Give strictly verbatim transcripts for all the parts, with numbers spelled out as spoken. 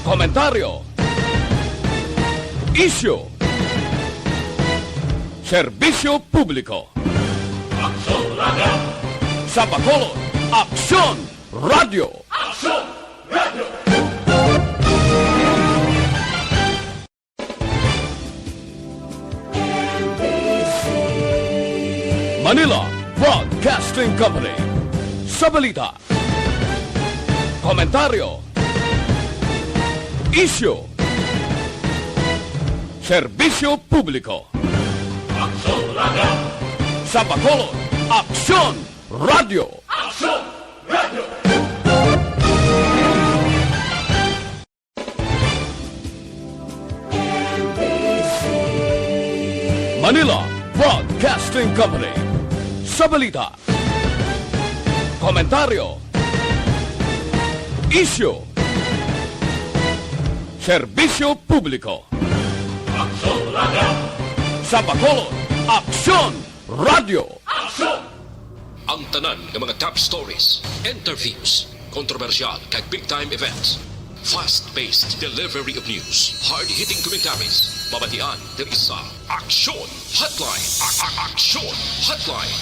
Komentaryo. Isyu. Serbisyo publiko. Aksyon Radio. Sa Bacolod, Aksyon Radio. Aksyon Radio. Manila Broadcasting Company. Sa balita, komentaryo, isyu, serbisyo publiko. Aksyon Radio. Sa Bacolod, Aksyon Radio. Aksyon Radio. Manila Broadcasting Company. Sa balita, komentaryo, isyu, serbisyo publiko. Aksyon Radio. Sa Bacolod, Aksyon Radio. Aksyon! Ang tanan nga mga top stories, interviews, kontrobersyal kag big time events. Fast-paced delivery of news, hard-hitting commentaries. Mabatian diri sa Aksyon Hotline. A- a- Aksyon Hotline.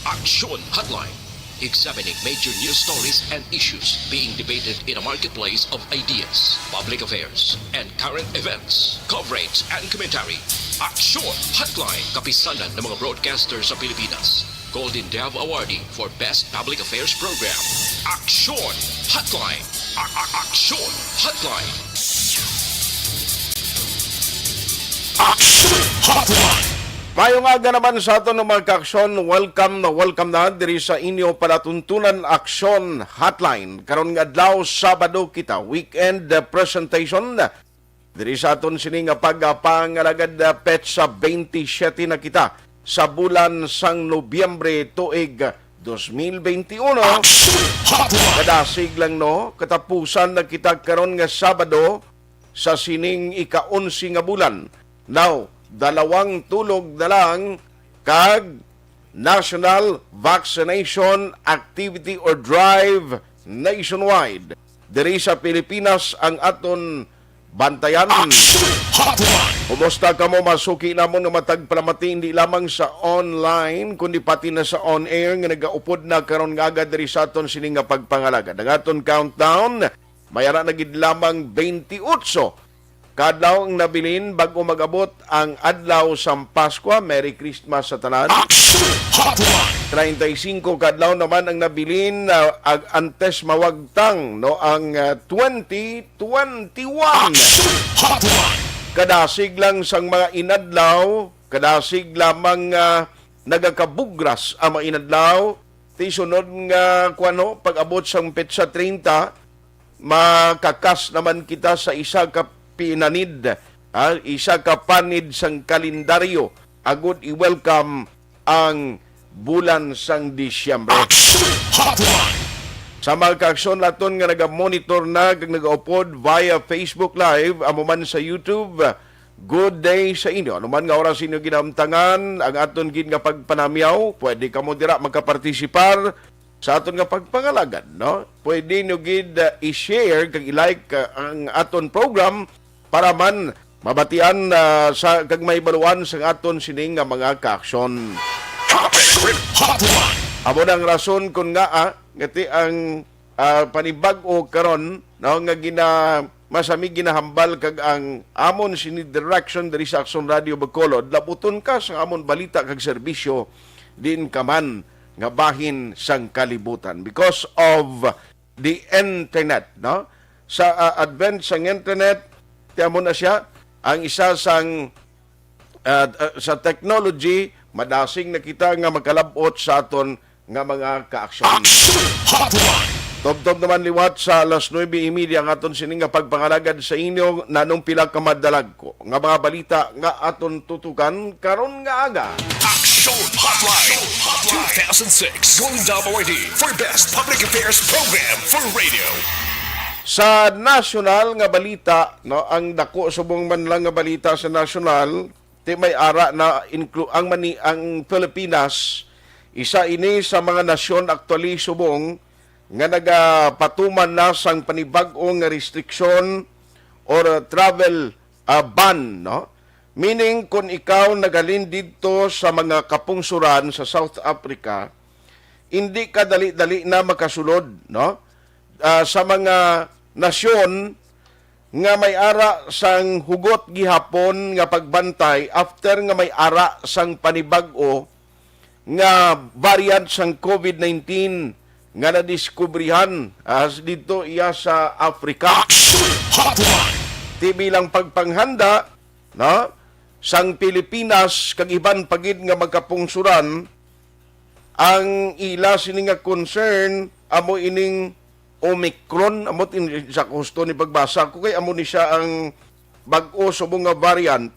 Aksyon Hotline. Examining major news stories and issues being debated in a marketplace of ideas, public affairs, and current events. Coverage and commentary. Aksyon Hotline. Kapisanan ng mga broadcaster sa Pilipinas. Golden Dove Awardee for Best Public Affairs Program. Aksyon Hotline. A- a- Aksyon Hotline. Aksyon Hotline. Maayong aga naman sa aton, mga kaaksyon. Welcome na welcome na diri sa inyo palatuntunan Aksyon Hotline. Karon nga adlaw, Sabado kita, weekend, uh, presentation. Diri sa aton sini nga pagpangalagad, uh, petsa twenty-seven na kita sa bulan sang Nobyembre tuig dos mil benti uno. Aksyon Hotline. Kadasig lang, no, katapusan na kita karon nga Sabado sa sining ika-onse nga bulan. Now, dalawang tulog na lang kag National Vaccination Activity or Drive nationwide. Diri sa Pilipinas ang aton bantayan. Aksyon Hotline. Kumusta kamo, mga suki namon nga matag palamati, hindi lamang sa online, kundi pati na sa on air nga nagaupod na karon nga aga diri sa aton sini nga pagpangalagad? Ang aton countdown, may ara na gid lamang twenty-eight ka adlaw ang nabilin bago mag-abot ang adlaw sang Paskwa. Merry Christmas sa tanan. Aksyon Hotline. Treinta y cinco ka adlaw naman ang nabilin, ah, ag-, antes mawagtang, no, ang, ah, twenty twenty-one. Aksyon Hotline. Kadasig lang sang mga inadlaw, kadasig lamang, ah, nagakabugras ang mga inadlaw. Ti sunod nga, kuwan, no, pag-abot sang petsa treinta, makakas naman kita sa isa ka pinanid, ha, isa ka panid sang kalendaryo, agud i-welcome ang bulan sang Disyembre. Aksyon Hotline. Sa mga kaaksyon naton nga naga-monitor na kag nagaupod via Facebook Live, amo man sa YouTube, good day sa inyo. Ano man nga oras inyo ginamtangan ang aton gid nga pagpanamyaw, pwede kamo dira makapartisipar sa aton nga pagpangalagad, no? Pwede nyo gid, uh, i-share kag i-like, uh, ang aton program para man mabatian, uh, sa, kag mahibaluan sa aton sining nga mga kaaksyon. Topic Hotline. Amo na ang rason kun ngaa, ah, ngati ang, ah, panibag-o karon, no, nga gina-, masami ginahambal kag ang amon sini direction diri sa Aksyon Radio Bacolod, labuton ka sa amon balita kag serbisyo diin ka man nga bahin sang kalibutan because of the internet, no? Sa, ah, advent sang internet, ti amo na siya ang isa sang, ah, ah, sa technology, madasig na kita nga makalab-ot sa aton nga mga kaaksyon. Aksyon Hotline. Tubtob naman liwat sa alas nuebe y media ang aton sini nga pagpangalagad sa inyo nanong pila ka madalagko nga mga balita nga aton tutukan karon nga aga. Aksyon Hotline two thousand six Golden Dove Awardee for Best Public Affairs Program for Radio. Sa nasyonal nga balita, no, ang dako subong man lang nga balita sa nasyonal, ti may ara na inclu-, ang mani-, ang Pilipinas, isa ini sa mga nasyon actually subong nga nagapatuman na sang panibag-o nga restriction or, uh, travel, uh, ban, no? Meaning, kung ikaw naghalin didto sa mga kapungsuran sa South Africa, hindi ka dali-dali na makasulod, no? Ah, sa mga nasyon nga may ara sang hugot gihapon nga pagbantay after nga may ara sang panibag-o nga variant sang COVID nineteen nga nadiskubrihan, ah, didto iya sa Africa. Action Hotline! Ti bilang pagpanghanda, no, sang Pilipinas kag iban pa gid nga magkapungsuran, ang ila sini nga concern amo ining Omicron, amo tin-, sa gusto ni pagbasa ko kay amo ni siya ang bag-o subong nga variant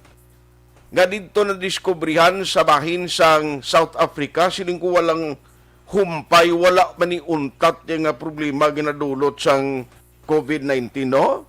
nga didto nadiskubrihan sa bahin sang South Africa. Siling ko walang humpay, wala man ni untat niya nga problema ginadulot sang COVID nineteen, no?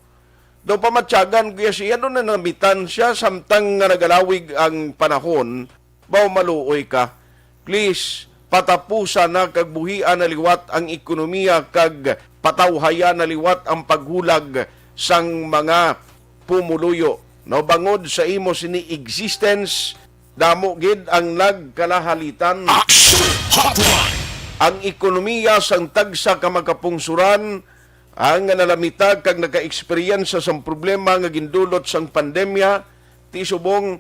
Daw pamatyagan ko siya, daw nanamitan siya, samtang nga nagalawig ang panahon, baw maluoy ka. Please, patapusa na kag buhia na liwat ang ekonomiya kag patawhaya na liwat ang paghulag sang mga pumuluyo. No, bangod sa imo sini existence, damo gid ang nagkalahalitan. Action Hotline! Ang ekonomiya sang tagsa ka makapungsuran ang nga nalamita kag naka-eksperyensya sang problema nga gindulot sang pandemya, ti subong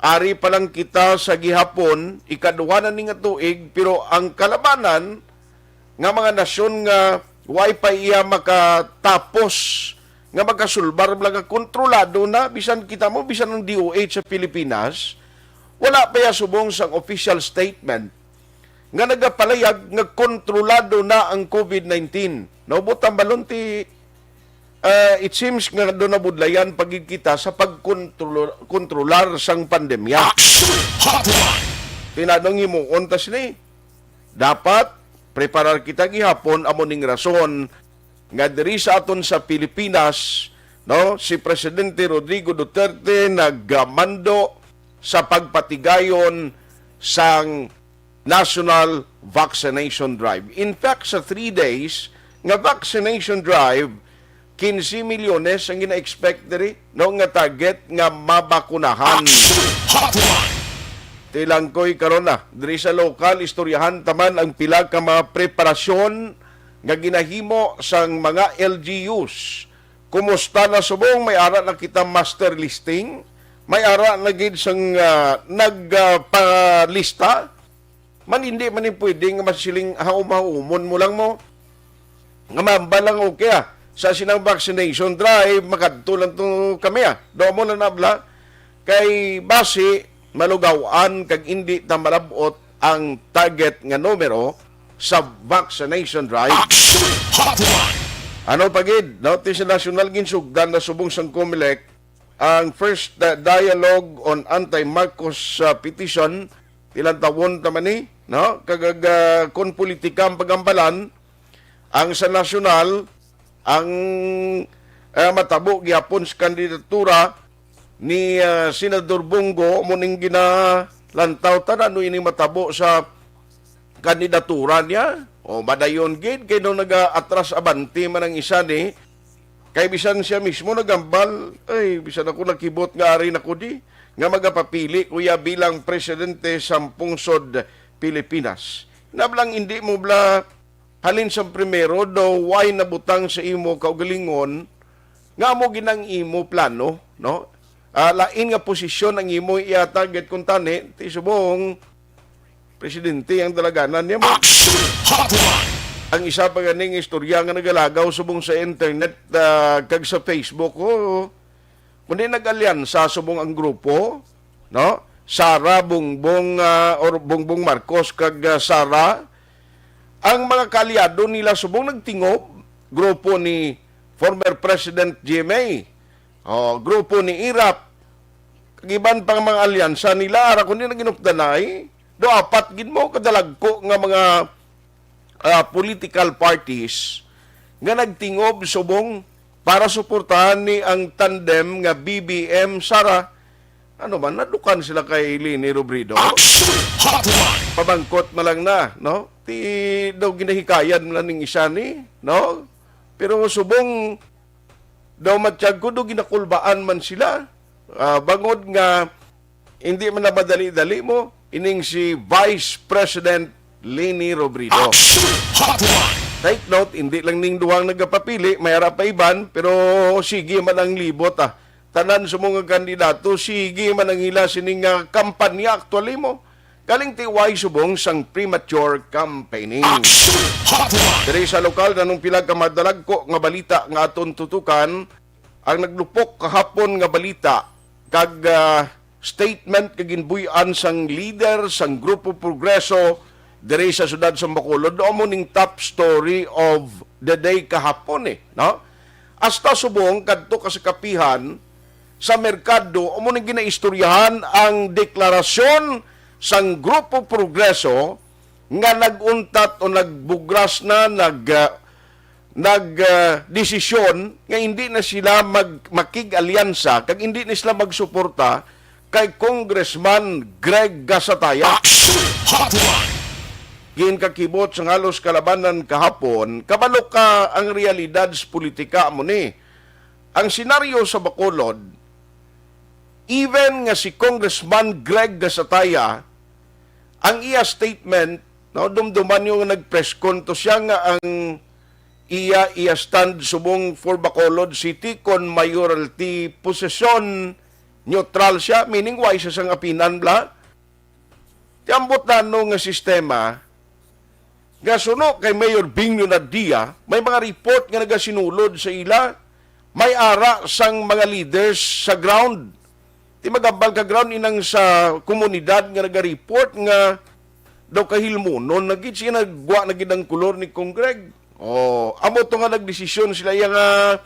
ari pa lang kita sa gihapon, ikaduha na ni nga tuig, pero ang kalabanan nga mga nasyon nga way pa iya makatapos, nga makasulbar lang nga kontrolado na, bisan kita mo, bisan ang D O H sa Pilipinas, wala pa iya subong sang official statement nga nagapalayag nga kontrolado na ang COVID nineteen. Naubot ang balon ti, ah, it seems nga do nabudlayan pa gid kita sa pagkontrol-, kontrolar sang pandemya. Action Hotline! Tinadong himuon ta sini. Dapat preparar kita gihapon, amo ning rason nga diri sa aton sa Pilipinas, no, si Presidente Rodrigo Duterte nagmando sa pagpatigayon sang National Vaccination Drive. In fact, sa three days nga vaccination drive, quince milyones ang gina-expect diri, no, nga target nga mabakunahan. Action Hotline! Tilangkoy karon na, diri sa lokal, istoryahan ta man ang pila ka mga preparasyon nga ginahimo sang mga L G Us. Kumusta na subong? May ara na kita master listing? May ara na gid sang, ah, nag, ah, palista? Man, hindi man ni pwede nga masiling haum-haumon mo lang mo. Nga mamba lang, okay, ah. Sa sinang vaccination drive, makadto lang to kami, ah. Do mo lang nabla. Kay basi, malugawan kag indi ta malab-ot ang target nga numero sa vaccination drive. Action Hotline! Ano pa gid, no? Ti sa nasyonal ginsugdan na subong sang Comelec ang first, uh, dialogue on anti-Marcos, uh, petition, ilang tawon ta man ni, no? Kag, uh, kung politika ang pagambalan, ang sa nasyonal, ang, uh, matabo gihapon sa kandidatura ni, uh, Senador Bong Go, mo ning ginalantaw, ta na ano ini matabo sa kandidatura niya. O, madayon gid, kay nung naga-atras abante man ang isa ni, kay bisan siya mismo nagambal, "Ay, bisan ako nakibot nga ari na ko di, nga magapapili ko ya bilang presidente sa pungsod Pilipinas." Nablang hindi mo bla halin sa primero, daw way nabutang sa imo kaugalingon, nga amo gid ang imo plano, no? Ah, lain nga posisyon ang imo iya-target kung tani, ti subong presidente ang dalaganan niya mo. Action Hotline! Ang isa pa ganing istorya nga nagalagaw subong sa internet, ah, kag sa Facebook, oh, kundi nag-alyansa subong ang grupo, no? Sara, Bongbong, ah, or Bongbong Marcos kag, ah, Sara, ang mga kaalyado nila subong nagtingob, grupo ni former President G M A, oh, grupo ni Irap, kag iban pang mga alyansa nila, ara kundi naginupdanay, do apat gid mo kadalagko nga mga, ah, political parties nga nagtingob subong para suportahan ni ang tandem nga B B M Sara. Ano man, nadukan sila kay Leni Robredo? Action Hotline! Pabangkot na lang na, no? Ti daw ginahikayan man ning isa ni, no? Pero subong daw matyag ko, do ginakulbaan man sila. Ah, bangod nga hindi man na madali-dali mo, ining si Vice President Leni Robredo. Action Hotline! Take note, hindi lang ning duhang nagapapili, may ara pa iban, pero sige man ang libot, ah. Tanan sa mga kandidato, sige man ang ila sining, ah, kampanya actually mo. Galing ti way subong sang premature campaigning. Action Hotline! Diri sa lokal, nanong pila ka madalagko nga balita nga aton tutukan, ang naglupok kahapon nga balita kag, ah, statement nga ginbuy-an sang leader sang Grupo Progreso diri sa siyudad sa Bacolod. Amo ning top story of the day kahapon, eh, no? Hasta subong kadto ka sa kapihan sa merkado, amo ning ginaistoryahan ang deklarasyon sang Grupo Progreso nga nag-untat o nagbugras na, nag, ah, nag, ah, desisyon nga hindi na sila mag-, makig-alyansa kag hindi na sila magsuporta kay Congressman Greg Gasataya. Action Hotline! Ginkakibot sang halos kalabanan kahapon, kabalo ka ang realidad sa politika mo ni. Ang senaryo sa Bacolod, even nga si Congressman Greg Gasataya, ang iya statement, no, dumduman nyo nga nag-press con to siya nga ang iya, iya stand subong for Bacolod City kon mayoralty position, neutral siya, meaning why siya sang apinan bla. Ti ambot nano nga sistema nga suno kay Mayor Bing Leonardia, may mga report nga nagasinulod sa ila, may ara sang mga leaders sa ground. Ti magambal ka ground inang sa komunidad nga naga-report nga daw kahilmonon na gid siya, nagwa na gid ang kolor ni Congreg. Oh, amo to nga nagdesisyon sila iya nga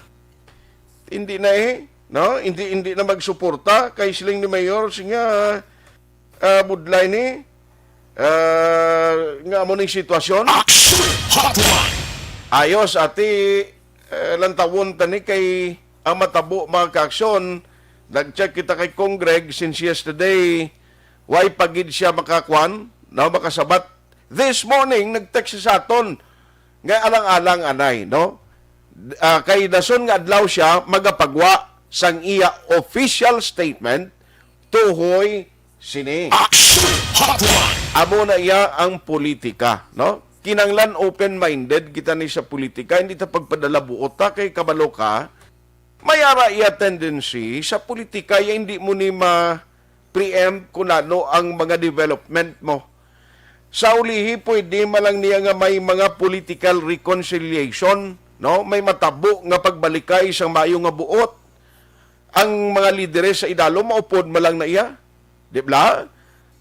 hindi na eh, no? Hindi, hindi na magsuporta kay siling ni Mayor, siya nga, ah, budlay ni, ah, nga amo ning sitwasyon. Action Hotline! Ayos, ati, eh, lantawon ta ni kay ang matabo, mga kaaksyon, nag-check kita kay Congreg since yesterday, why pa gid siya makakwan, no, makasabat. This morning, nag-text siya sa aton, nga alang-alang anay, no? Ah, kay dason nga adlaw siya magapagwa sang iya official statement tuhoy sini. Action Hotline! Amo na iya ang politika, no? Kinanglan open-minded kita ni sa politika, hindi ta pagpadala buot ta kay kabalo ka, may ara iya tendency sa politika, ya hindi mo ni ma-preempt kung ano ang mga development mo. Sa ulihi, pwede man lang niya nga may mga political reconciliation, no? May matabo nga pagbalikay sang maayo nga buot. Ang mga lideres sa idalom, maupod man lang na iya. Di ba?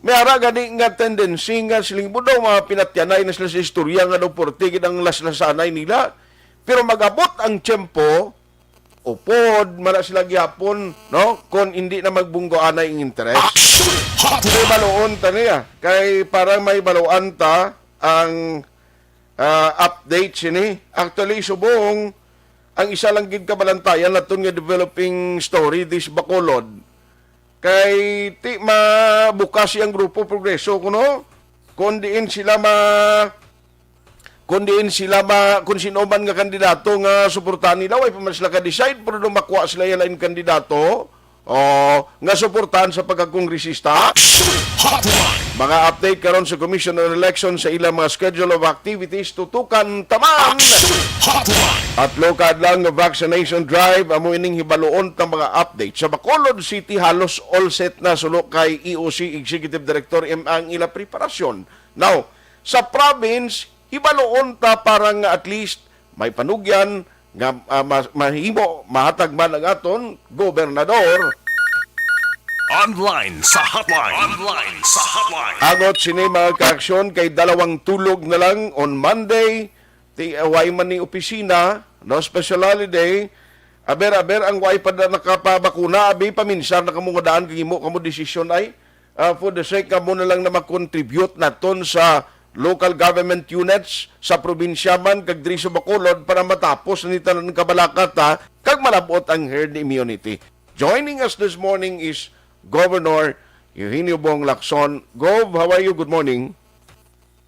May ara gani nga tendency nga siling mo daw, mga pinatyanay na sila sa istorya nga daw porte gid ang laslasanay nila. Pero mag-abot ang tiyempo, upod man na sila gihapon, no? Kon hindi na magbunggoanay ang interes. Action Hotline! Kay baloon ta niya. Kay para may baloan ta ang, ah, update sini. Actually, subong ang isa lang gid kabalantayan naton nga developing story this Bacolod. Kay ti mabukas ang Grupo Progreso kuno. Kung diin sila ma-, kung diin sila ma-, kung sino man nga kandidato nga suportahan nila, way pa man sila ka-decide, pero nung makuha sila yung lain kandidato, o, nga suportahan sa pagkakongresista. Action Hotline! Mga update karon sa Commission on Election sa ilang mga schedule of activities, tutukan taman. Action Hotline! At lokad lang nga vaccination drive, amo ining hibaloon ta mga update. Sa Bacolod City, halos all set na suno kay E O C Executive Director M ang ila preparasyon. Now, sa province, hibaloon ta para nga at least may panugyan nga, ah, ma-, mahimo, mahatag man ang aton gobernador. Online sa hotline. Online sa hotline. Angot sini, mga kaaksyon, kay dalawang tulog na lang on Monday. Ti, ah, way man ni opisina, no, special holiday. Aber, aber, ang way pa da nakapabakuna, abi, paminsar na kamo nga daan, kag himo kamo desisyon ay, ah, for the sake kamo na lang na mag-contribute naton sa local government units, sa probinsya man, kag diri sa Bacolod, para matapos ni tanan kabalaka ta, kag malabot ang herd immunity. Joining us this morning is Governor Eugenio Bong Lacson. Gov, how are you? Good morning.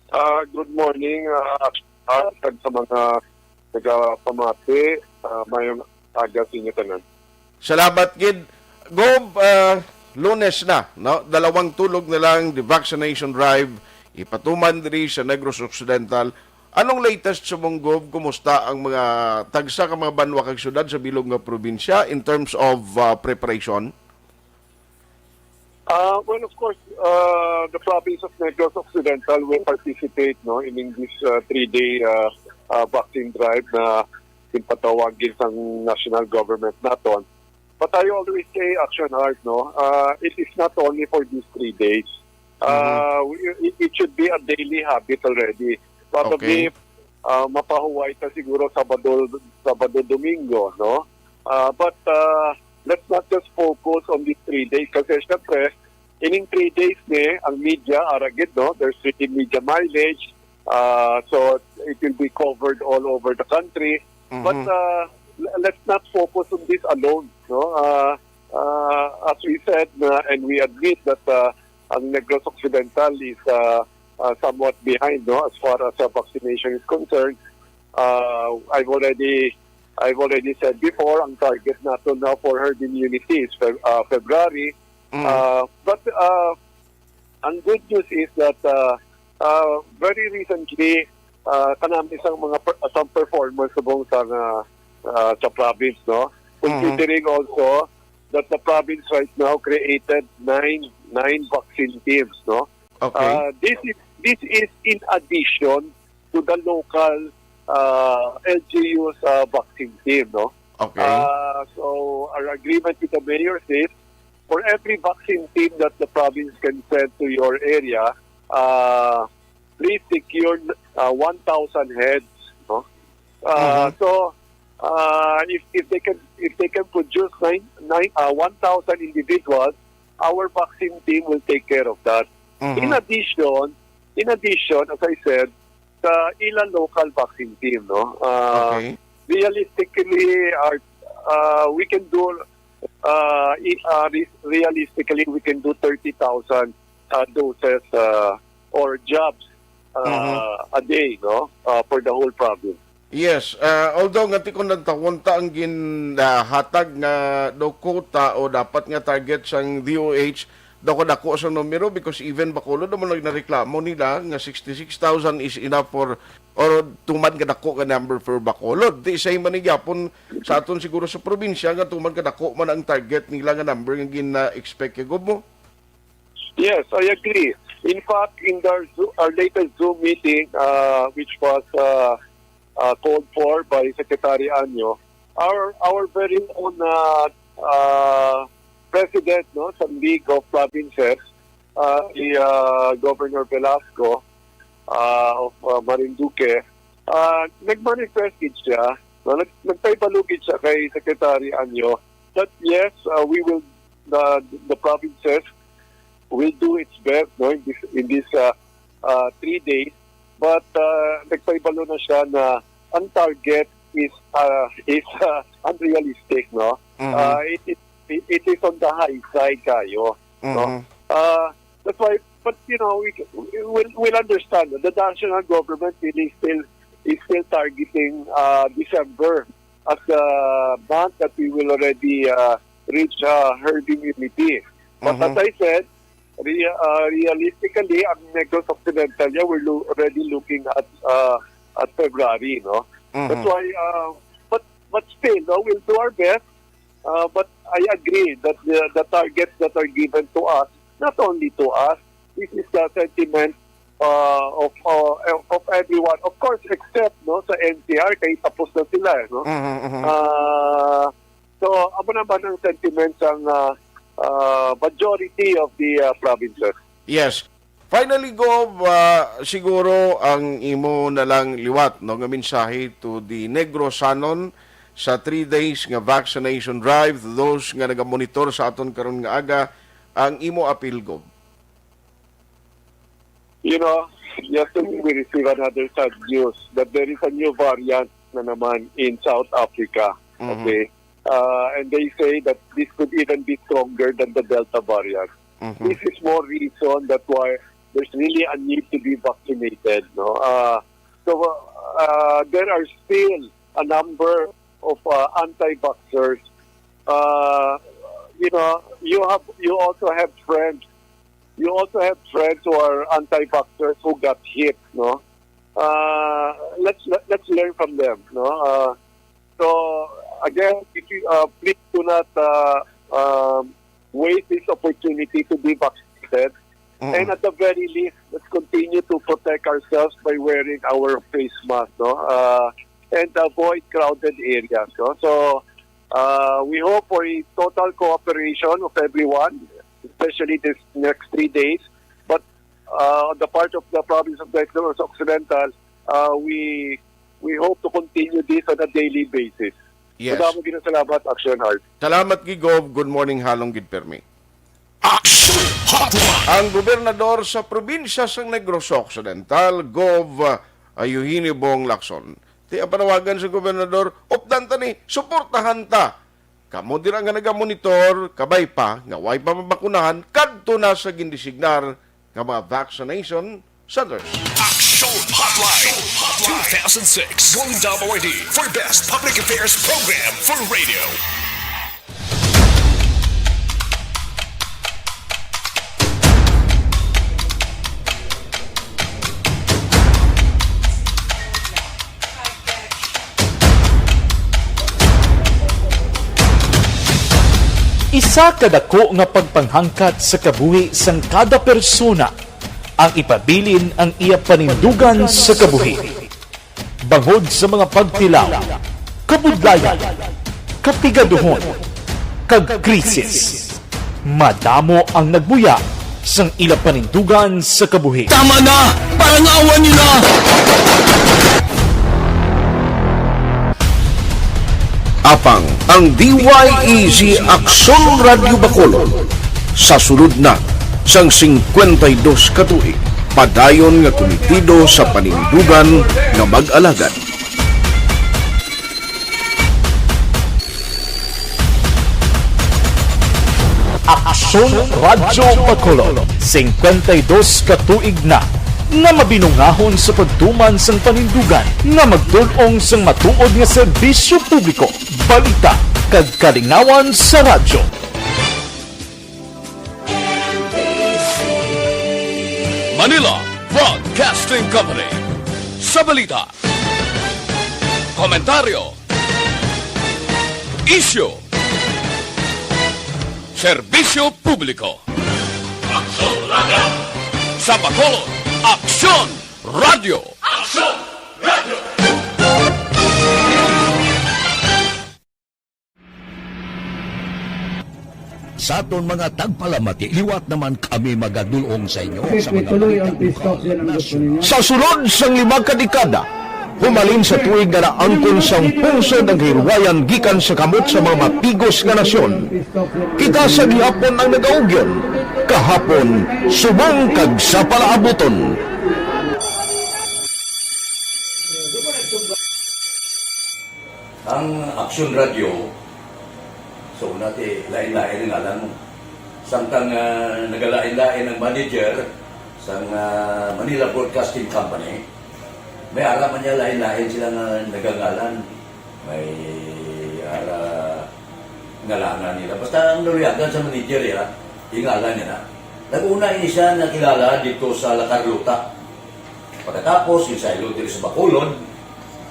Ah, good morning, ah, at sa mga nagapamati, ah, mayong aga sa inyo tanan. Salamat gid, Gob. Ah, Lunes na, no? Dalawang tulog na lang the vaccination drive ipatuman diri sa Negros Occidental. Anong latest sa mong, Gob? Kumusta ang mga tagsa ka mga banwa kag syudad sa bilog nga probinsya in terms of, ah, preparation? Uh, well, of course, uh, the province of Negros Occidental will participate, no, in, in this uh, three-day uh, uh, vaccine drive na ginpatawag sang national government naton. But I always say action hard, no? Uh, it is not only for these three days. Uh, we- it, it should be a daily habit already. Probably, Okay. uh, mapahuway ta siguro Sabado, Sabado, Domingo, no? Uh, but uh, let's not just focus on these three days kasi syempre, ining three days ni ang media, aragid, no? There's really media mileage. Uh, so it will be covered all over the country. But Mhm. uh, l- let's not focus on this alone, no? Uh, uh, as we said, uh, and we admit that uh, ang Negros Occidental is uh, uh, somewhat behind, no, as far as uh, vaccination is concerned. Uh, I've already I've already said before, ang target nato now for herd immunity is Feb- uh, February. Mm. Uh, but uh, ang good news is that uh, uh, very recently, uh, kanami sang mga per- some performance subong sa uh, uh, sa province, no? Considering also that the province right now created nine nine vaccine teams, no? Okay. Uh, this is this is in addition to the local uh, L G U's uh, vaccine team, no? Okay. Uh, so our agreement with the mayors is for every vaccine team that the province can send to your area, uh, please secure uh, one thousand heads, no? Uh, Mhm. So uh, if if they can if they can produce nine, nine uh, one thousand individuals, our vaccine team will take care of that. Mhm. In addition, in addition, as I said, sa ila local vaccine team, no? Uh, Okay. Realistically, our, uh, we can do, uh, i- uh, re- realistically, we can do thirty thousand uh, doses uh, or jobs uh, Mhm. a day, no? Uh, for the whole province. Yes, uh, although nga tikon lang tawon ta ang ginhatag nga daw quota o dapat nga target sang D O H, daw kadako sa numero because even Bacolod naman nagnareklamo nila nga sixty-six thousand is enough for or tuman nga dako nga number for Bacolod. Di sa man ni gyapon sa aton siguro sa probinsya nga tuman nga dako man ang target nila nga number nga gina-expect kay Gob mo. Yes, I agree. In fact, in our, Zo- our latest Zoom meeting, uh, which was uh, uh, called for by Secretary Anyo, our our very own uh, uh, president, no, sa League of Provinces, uh, si uh, Governor Velasco uh, of uh, Marinduque, uh, nag-manifest gid siya, no, nag nagpahibalo gid siya kay Secretary Anyo that yes, uh, we will the the provinces will do its best, no, in this in this uh, uh, three days. But uh, nagpahibalo na siya na ang target is uh, is uh, unrealistic, no? Mhm. Uh, it, it it is on the high side kayo, no? Mhm. Uh, that's why, but you know, we, we will will understand that the national government really still is still targeting uh, December as the month that we will already uh, reach uh, herd immunity. But as Mhm. I said, re- uh, realistically, ang Negros Occidental niya, we're lo- already looking at uh, at February, no? That's Mhm. why, uh, but but still, no, we'll do our best. Uh, but I agree that the, the targets that are given to us, not only to us, this is the sentiment uh, of uh, of everyone. Of course, except, no, sa N C R, kay tapos na sila, eh, no? Mhm, mhm. Uh, so, amo naman ang sentiment sang uh, uh, majority of the uh, provinces. Yes. Finally, Gov, uh, siguro ang imo na lang liwat, no, nga mensahe to the Negrosanon sa three days nga vaccination drive, to those nga nagamonitor sa aton karon nga aga, ang imo apil, Gov. You know, yesterday we received another sad news that there is a new variant na naman in South Africa. Mhm. Okay? Uh, and they say that this could even be stronger than the Delta variant. Mhm. This is more reason that why there's really a need to be vaccinated, no? Uh, so, uh, there are still a number of, uh, anti-vaxxers. Uh, you know, you have, you also have friends, you also have friends who are anti-vaxxers who got hit, no? Uh, let's, let's learn from them, no? Uh, so, again, if you, uh, please do not, uh, um, waste this opportunity to be vaccinated. Mm. And at the very least, let's continue to protect ourselves by wearing our face mask, no? Uh, and avoid crowded areas, no? So, uh, we hope for a total cooperation of everyone, especially this next three days. But, uh, on the part of the province of Negros Occidental, uh, we, we hope to continue this on a daily basis. Yes. Madamo gid nga salamat, Action Heart. Salamat gid, Gov. Good morning, halong gid permi. Action Hotline. Ang gobernador sa probinsya sang Negros Occidental, Gov, ah, Eugenio Bong Lacson. Ti ang panawagan sa gobernador, updan ta ni, suportahan ta. Kamo dira nga nagamonitor, kabay pa, nga way pa mabakunahan, kadto na sa gindesignar nga mga vaccination centers. Action Hotline, two thousand six Golden Dome Awardee for Best Public Affairs Program for Radio. Isa ka dako nga pagpanghangkat sa kabuhi sang kada persona ang ipabilin ang iya panindugan sa kabuhi. Bangod sa mga pagtilaw, kabudlayan, kapigaduhon, kag krisis, madamo ang nagbuya sang ila panindugan sa kabuhi. Tama na! Parangawan niyo na! Apang ang D Y E Z Aksyon Radyo Bacolod sa sulod na sang singkwenta y dos ka tuig, padayon nga kumitido sa panindugan nga mag-alagad. Aksyon Radyo Bacolod, singkwenta y dos ka tuig na nga mabinungahon sa pagtuman sang panindugan nga magtul-ong sang matuod nga serbisyo publiko, balita, kag kalingawan sa radyo. Manila Broadcasting Company. Sa balita, komentaryo, isyu, serbisyo publiko. Aksyon Radyo. Sa Bacolod, Aksyon Radyo. Aksyon Radyo. Sa aton mga tagpalamati, liwat naman kami magadul-ong sa inyo sa mga balita lokal, nasyonal. Sa sulod sang lima ka dekada, humalin sa tuig nga naangkon sang pungsod ang kahilwayan gikan sa kamot sa mga mapigos nga nasyon, kita sa gihapon ang nagaugyon, kahapon, subong kag sa palaabuton. Ang Aksyon Radyo, so, una ti, lain-lain ang ngalan mo. Samtang, ah, nagalain-lain ang manager sang, ah, Manila Broadcasting Company, may ara man niya lain-lain sila nga nagangalan. May ara ngalangan nila. Basta ang naluyagan sa manager, ya, ingalan niya na. Nag-una ini siya nakilala dito sa La Carlota. Pagkatapos, ginsaylo diri sa Bacolod,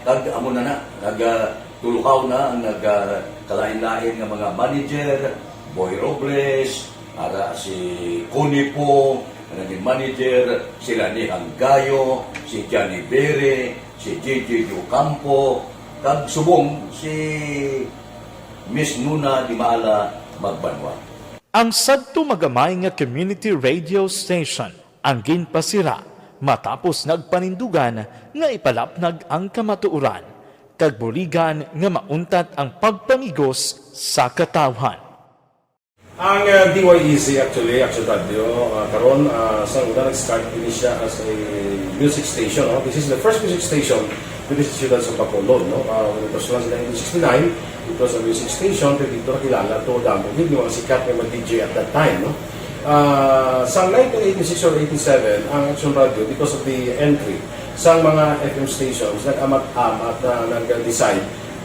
kag amo na na, nag, ah, tulukaw na ang nag, ah, kalain-lain nga mga manager, Boy Robles, ara si Connie Po, ang naging manager, si Lani Hanggayo, si Johnny Bere, si J J Ocampo, kag subong si Miss Nuna Dimala Magbanwa. Ang sadto magamay nga community radio station ang ginpasira matapos nagpanindugan nga ipalapnag ang kamatuoran kag buligan nga mauntat ang pagpamigos sa katawhan. Ang, uh, D Y E Z, actually, Action Radio, uh, karon, uh, sa una, nag-start ini siya as a music station, no? This is the first music station diri sa siyudad sa Bacolod, no? Uh, when it was launched in nineteen sixty-nine, it was a music station, pero dito nakilala to, damo gid yung mga sikat nga mga D J at that time, no? Ah, sa nineteen eighty-six or eighty-seven, ang Action Radio, because of the entry sa mga F M stations, nag-amat-amat na nag-decide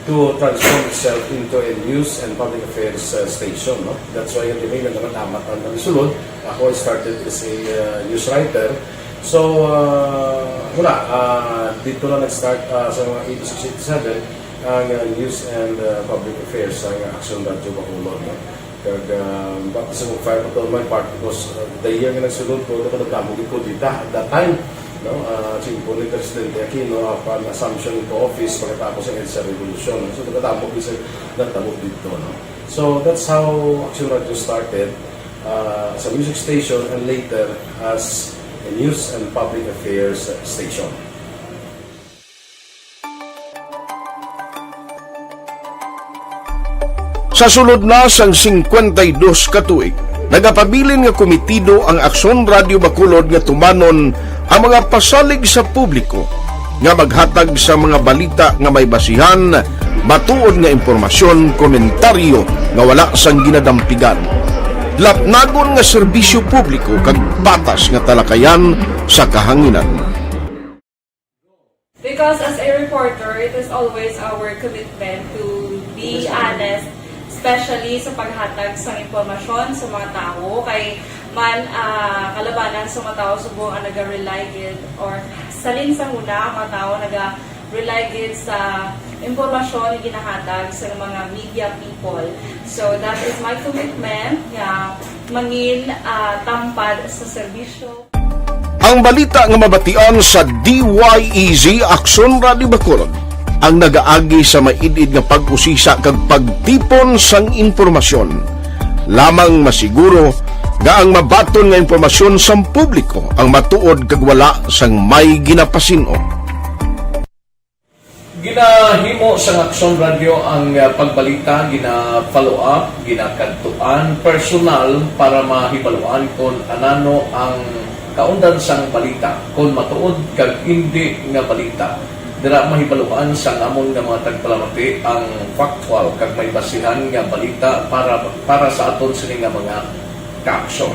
to transform itself into a news and public affairs, uh, station, no? That's why, yung delay, nag-amat-amat ang nagsulod. Ako, I started as a, uh, news writer. So, uh, wala, uh, dito na nag-start, uh, sa mga eighty-six, eighty-seven, ang, uh, news and, uh, public affairs, ang Action Radio Bacolod, no? Kag, um, baptism of fire ko to my part because, uh, the year nga nagsulod ko, nagkadamo gid ko dita at that time, no? Uh, simple ni Presidente Aquino, upon assumption into office pagkatapos ng EDSA Revolution. So, nagkadamo gid sa nagtabo dito, no? So, that's how Action Radio started, uh, as a music station and later as a news and public affairs station. Sa sulod na sang singkwenta y dos ka tuig, nagapabilin nga komitido ang Aksyon Radio Bacolod nga tumanon ang mga pasalig sa publiko nga maghatag sa mga balita nga may basihan, matuod nga impormasyon, komentaryo nga wala sang ginadampigan, lapnagon nga serbisyo publiko kag patas nga talakayan sa kahanginan. Because as a reporter, it is always our commitment to be honest, especially sa paghatag sang impormasyon sa mga tawo. Kay man, ah, kalabanan sa mga tawo subong ang naga-rely gid, or salin sa una, ang mga tawo naga-rely gid sa impormasyon nga ginahatag sa mga media people. So that is my commitment nga mangin, ah, tampad sa serbisyo. Ang balita nga mabatian sa D Y E Z Aksyon Radio Bacolod ang nagaagi sa maid-id nga pag-usisa kag pagtipon sang impormasyon. Lamang masiguro nga ang mabaton nga impormasyon sang publiko ang matuod kag wala sang may ginapasin-o. Ginahimo sang Aksyon Radio ang, ah, pagbalita, gina-follow up, ginakadtuan personal para mahibaluan kon anano ang kaundan sang balita, kon matuod kag indi nga balita. Dira mahibaluan sang amon nga mga tagpalamati ang factual kag may basihan nga balita para para sa aton sini nga mga kaaksyon.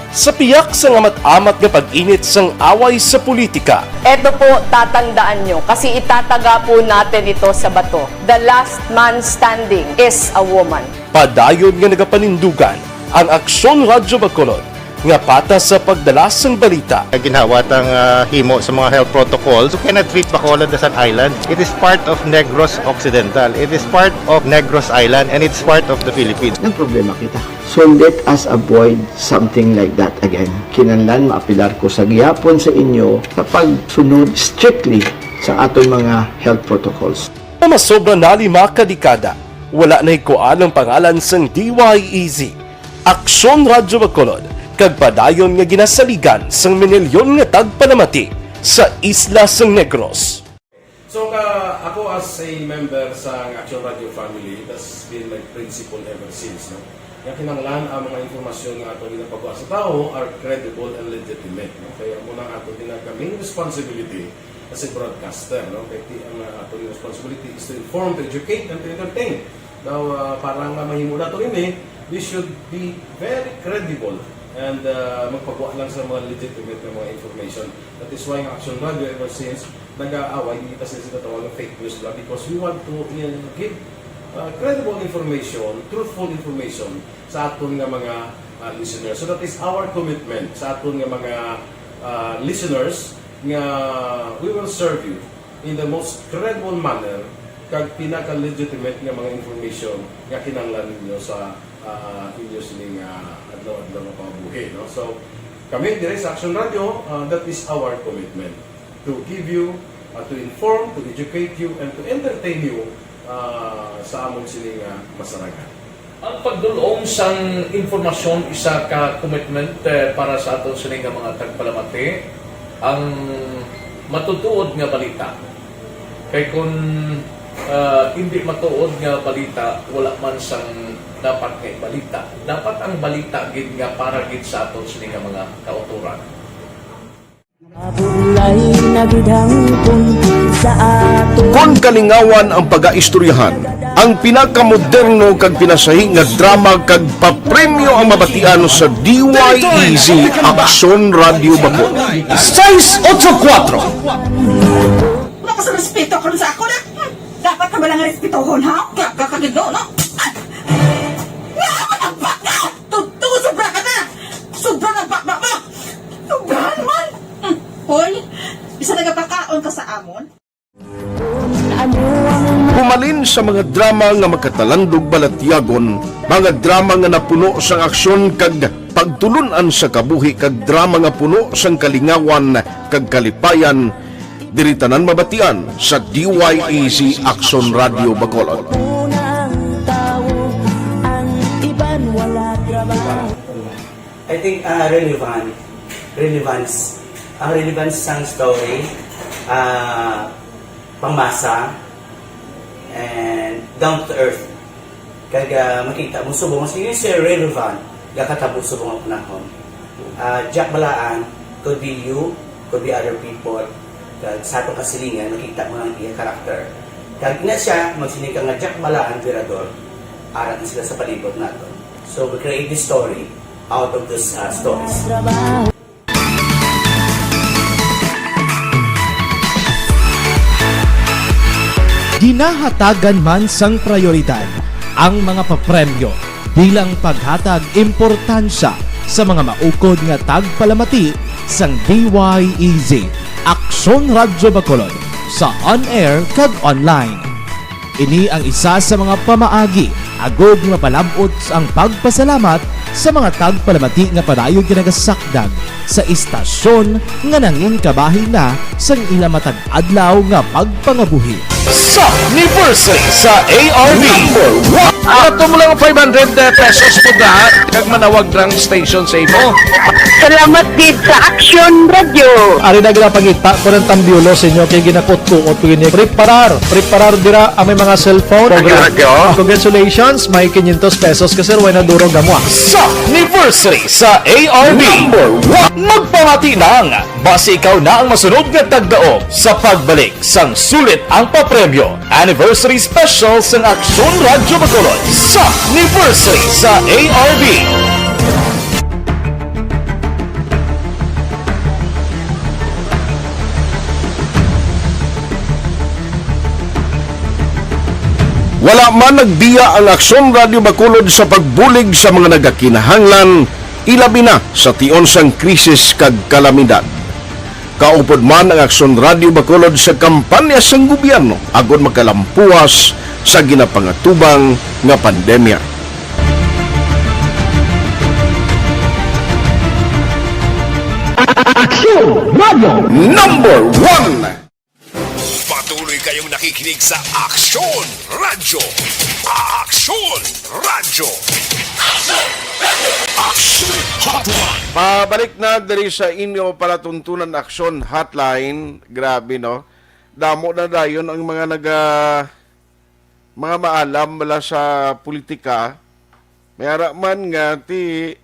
Sa piyak sang amat-amat nga pag-init sang away sa politika, Eto po, tatandaan nyo, kasi itataga po natin ito sa bato. The last man standing is a woman. padayon nga nagapanindugan ang Aksyon Radyo Bacolod nga patas sa pagdala sang balita. Ginhawa tang, ah, himo sa mga health protocols. You cannot treat Bacolod as an island. It is part of Negros Occidental. It is part of Negros Island and it's part of the Philippines. Nagproblema kita. So let us avoid something like that again. Kinahanglan maapelar ko sa gihapon sa inyo sa pagsunod strictly sa aton mga health protocols. Nga masobra na lima ka dekada, wala nahikuan ang pangalan sang D Y E Z, Aksyon Radyo Bacolod, kag padayon nga ginasaligan sang minilyon nga tagpalamati sa isla sang Negros. So, ka, ako as a member sa Action Radio family, that's been my principle ever since, no? Nga kinahanglan ang mga impormasyon nga ato ginapagwa sa tawo are credible and legitimate, no? Kaya amo na ato din ang main responsibility as a broadcaster, no? Kaya ti, ang uh, ato responsibility is to inform, to educate, and to entertain. Now, uh, para nga mahimo nato ini, we should be very credible and uh, magpagwa lang sa mga legitimate na mga information. That is why ang Action Radio ever since nag-aaway, hindi kasi sila tawag ng fake news lang because we want to uh, give uh, credible information, truthful information sa aton nga mga uh, listeners. So that is our commitment sa aton nga mga uh, listeners nga we will serve you in the most credible manner kag pinaka-legitimate nga mga information nga kinahanglan ninyo sa uh, inyo sining uh, adlaw-adlaw nga pambuhi, no? So kami dire sa Action Radio, uh, that is our commitment to give you, uh, to inform, to educate you, and to entertain you uh, sa amon sini nga masaragan. Ang pagdulom sang impormasyon isa ka commitment eh, para sa aton sini nga mga tagpalamati, ang matutuod nga balita. Kay kun uh, hindi matuod nga balita, wala man sang dapat nga balita. Dapat ang balita gid nga para gid sa aton sini nga mga kautoran. Mabulay na gid hangpon sa Kon kalingawan ang pagaistoryahan, ang pinakamoderno kag pinasahi nga drama kag papremyo ang mabatian sa D Y E Z Aksyon Radyo Bacolod. Sais otso kuwatro. Wala ka sa respeto karon sa ako na. Hmm. Dapat ka ba lang respetohon, ha? Kaya ka kagido, no? Ah! Nga man ang baka! Tuto, sobra ka na! Sobra na baka mo! Sobrahan man! Hmm. Hoy, bisa nagapakaon ka sa amon? Pumalin sa mga drama nga makatalandog balatyagon, mga drama nga napuno sang aksyon kag pagtulun-an sa kabuhi, kag drama nga puno sang kalingawan kag kalipayan, diri tanan mabatian sa D Y E Z Aksyon Radyo Bacolod. I think, ah, relevant. Relevance. Ang relevance sang story, ah, pangmasa, and down to earth. Kag, ah, makita mo subong, sige, sir, relevant, gakatabo subong ang panahon. Ah, Jack Balaan, could be you, could be other people. Kag sa atong kasilingan, makita mo ang iya character. Kag ina siya, magsiling ka nga Jack Balaan, Virador, ara na sila sa palibot nato. So, we create this story out of those, uh, stories. Ginahatagan man sang prayoridad ang mga papremyo bilang paghatag importansya sa mga maukod nga tagpalamati sang D Y E Z Aksyon Radyo Bacolod sa on-air kag online. Ini ang isa sa mga pamaagi agud nga palab-ot ang pagpasalamat sa mga tagpalamati nga padayon ginagasakdag sa istasyon nga nangin kabahin na sang ila matag adlaw nga pagpangabuhi. Sa anniversary sa A R B. Number one. Ato mo lang five hundred pesos mo da, kag manawag lang station sa imo. Salamat gid sa Action Radio. Ari na ginapangita ko ng tambiolo sa inyo kay ginakutkuot ko ini. Preparar, preparar dira ang may mga cellphone. Action Radio. Congratulations, may quinientos pesos ka, sir, way na durog na mo, ah. Sa anniversary sa A R B. Number one. Magpamati nang basi ikaw na ang masunod nga tagdaog sa pagbalik sang Sulit ang Papremyo Anniversary Special sang Aksyon Radyo Bacolod sa anniversary sa A R B. Wala man nagbiya ang Aksyon Radyo Bacolod sa pagbulig sa mga nagakinahanglan, ilabi na sa tion sang krisis kag kalamidad. Kaupod man ang Aksyon Radyo Bacolod sa kampanya sang gobyerno agod makalampuwas sa ginapangatubang nga pandemya. Aksyon Radyo Number One. Patuloy kayong nakikinig sa Aksyon Radyo. Aksyon Radyo. Aksyon Hotline. Pabalik na diri sa inyo palatuntunan, Aksyon Hotline. Grabe, no? Damo na dayon ang mga naga-, mga maalam bala sa politika. May ara man nga ti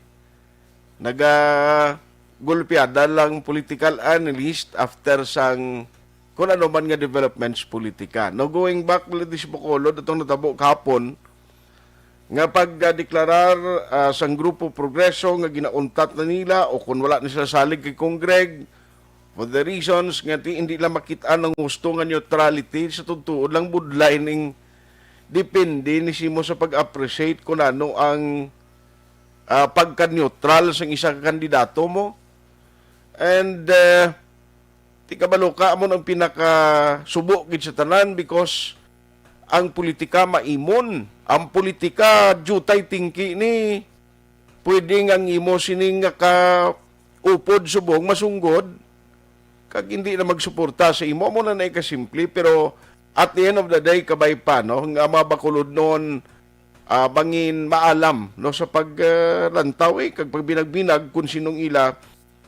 nagagulpiada lang political analyst after sang kun ano man nga developments politika. Now, going back, Ladies Bacolod, atong natabo kahapon, nga pagdeklarar, ah, sang Grupo Progreso nga ginauntat na nila o kung wala na sila salig kay Congreg, for the reasons nga ti, hindi lang makit-an ang gusto nga neutrality, sa totoo lang budlay ning depende ni simo sa pag-appreciate kung ano ang, ah, pagka-neutral sang isa ka kandidato mo. And, ah, ti kabalo ka, amo ang pinakasubo gid sa tanan because ang politika maimon. Ang politika, diutay tingki ni, pwede nga ang imo sining nga kaupod subong masunggod, kag hindi na magsuporta sa imo. Amo na na kasimple, pero at the end of the day, kabay pa, no, nga mga Bacolodnon, ah, bangin maalam, no, sa pag, ah, lantaw, eh, kag pagbinag-binag kung sinong ila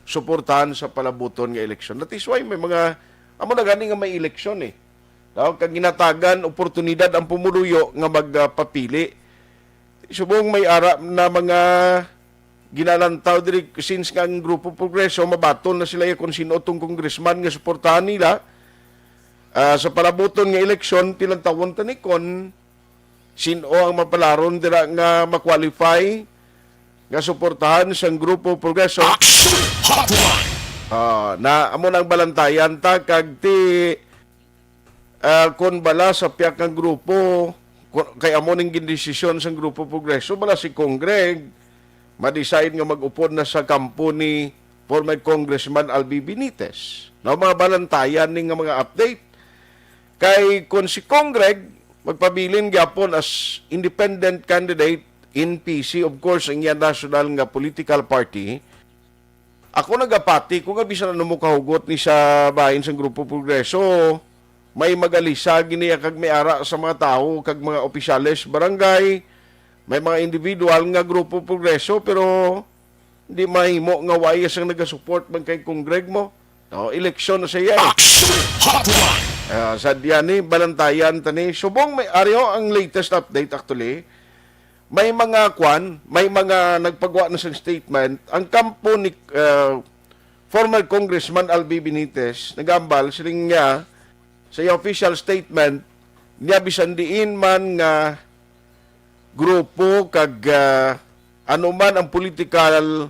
suportahan sa palabuton nga eleksyon. That is why may mga, amo na gani nga may eleksyon, eh. No? Kag ginatagan oportunidad ang pumuluyo nga magpapili. Subong may ara na mga ginalantaw diri, since nga ang Grupo Progreso, mabaton na sila kung sino tong congressman nga suportahan nila. Ah, sa palabuton nga eleksyon, tilantawon ta ni kon sino ang mapalaron dira nga ma-qualify nga suportahan sang Grupo Progreso. Action Hotline! Ah, na amo nang balantayan ta kag ti ah, kon bala sa pihak nga grupo, ku-, kay amo ning gindesisyon sang Grupo Progreso, bala si Congreg, ma-decide nga mag-upod na sa kampo ni former Congressman Albi Benitez. No, mga balantayan ni nga mga update. Kay kon si Congreg magpabilin gyapon as independent candidate in P C, of course, ang iya national nga political party, ako nagapati ko nga bisan ano mo kahugot ni sa bahin sang Grupo Progreso, may magalisag niya kag may ara sa mga tawo kag mga opisyales barangay, may mga individual nga Grupo Progreso, pero di mahimo nga wala sang nagasupport man kay Congreg mo. No, eleksyon na siya, eh. Action Hotline! Ah, sa diyan ni, balantayan ta ni. Subong may, ari ho ang latest update actually. May mga kwan, may mga nagpagawa na sang statement. Ang kampo ni, ah, former Congressman Albi Benitez, nagambal, siling niya, sa iya official statement, niya bisan diin man nga grupo kag, ah, ano man ang political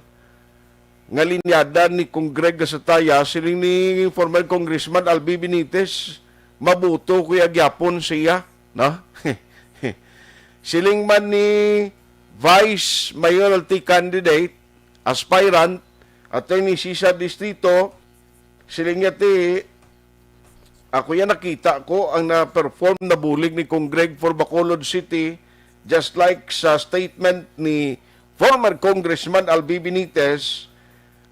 nga linyada ni Congreg Gasataya, siling ni former Congressman Albi Benitez, maboto ko ya gyapon siya, no? Siling man ni Vice Mayoralty Candidate, aspirant, Attorney Cesar Distrito, siling niya ti, ako yan nakita ko ang na-perform na bulig ni Congreg for Bacolod City, just like sa statement ni former Congressman Albi Benitez,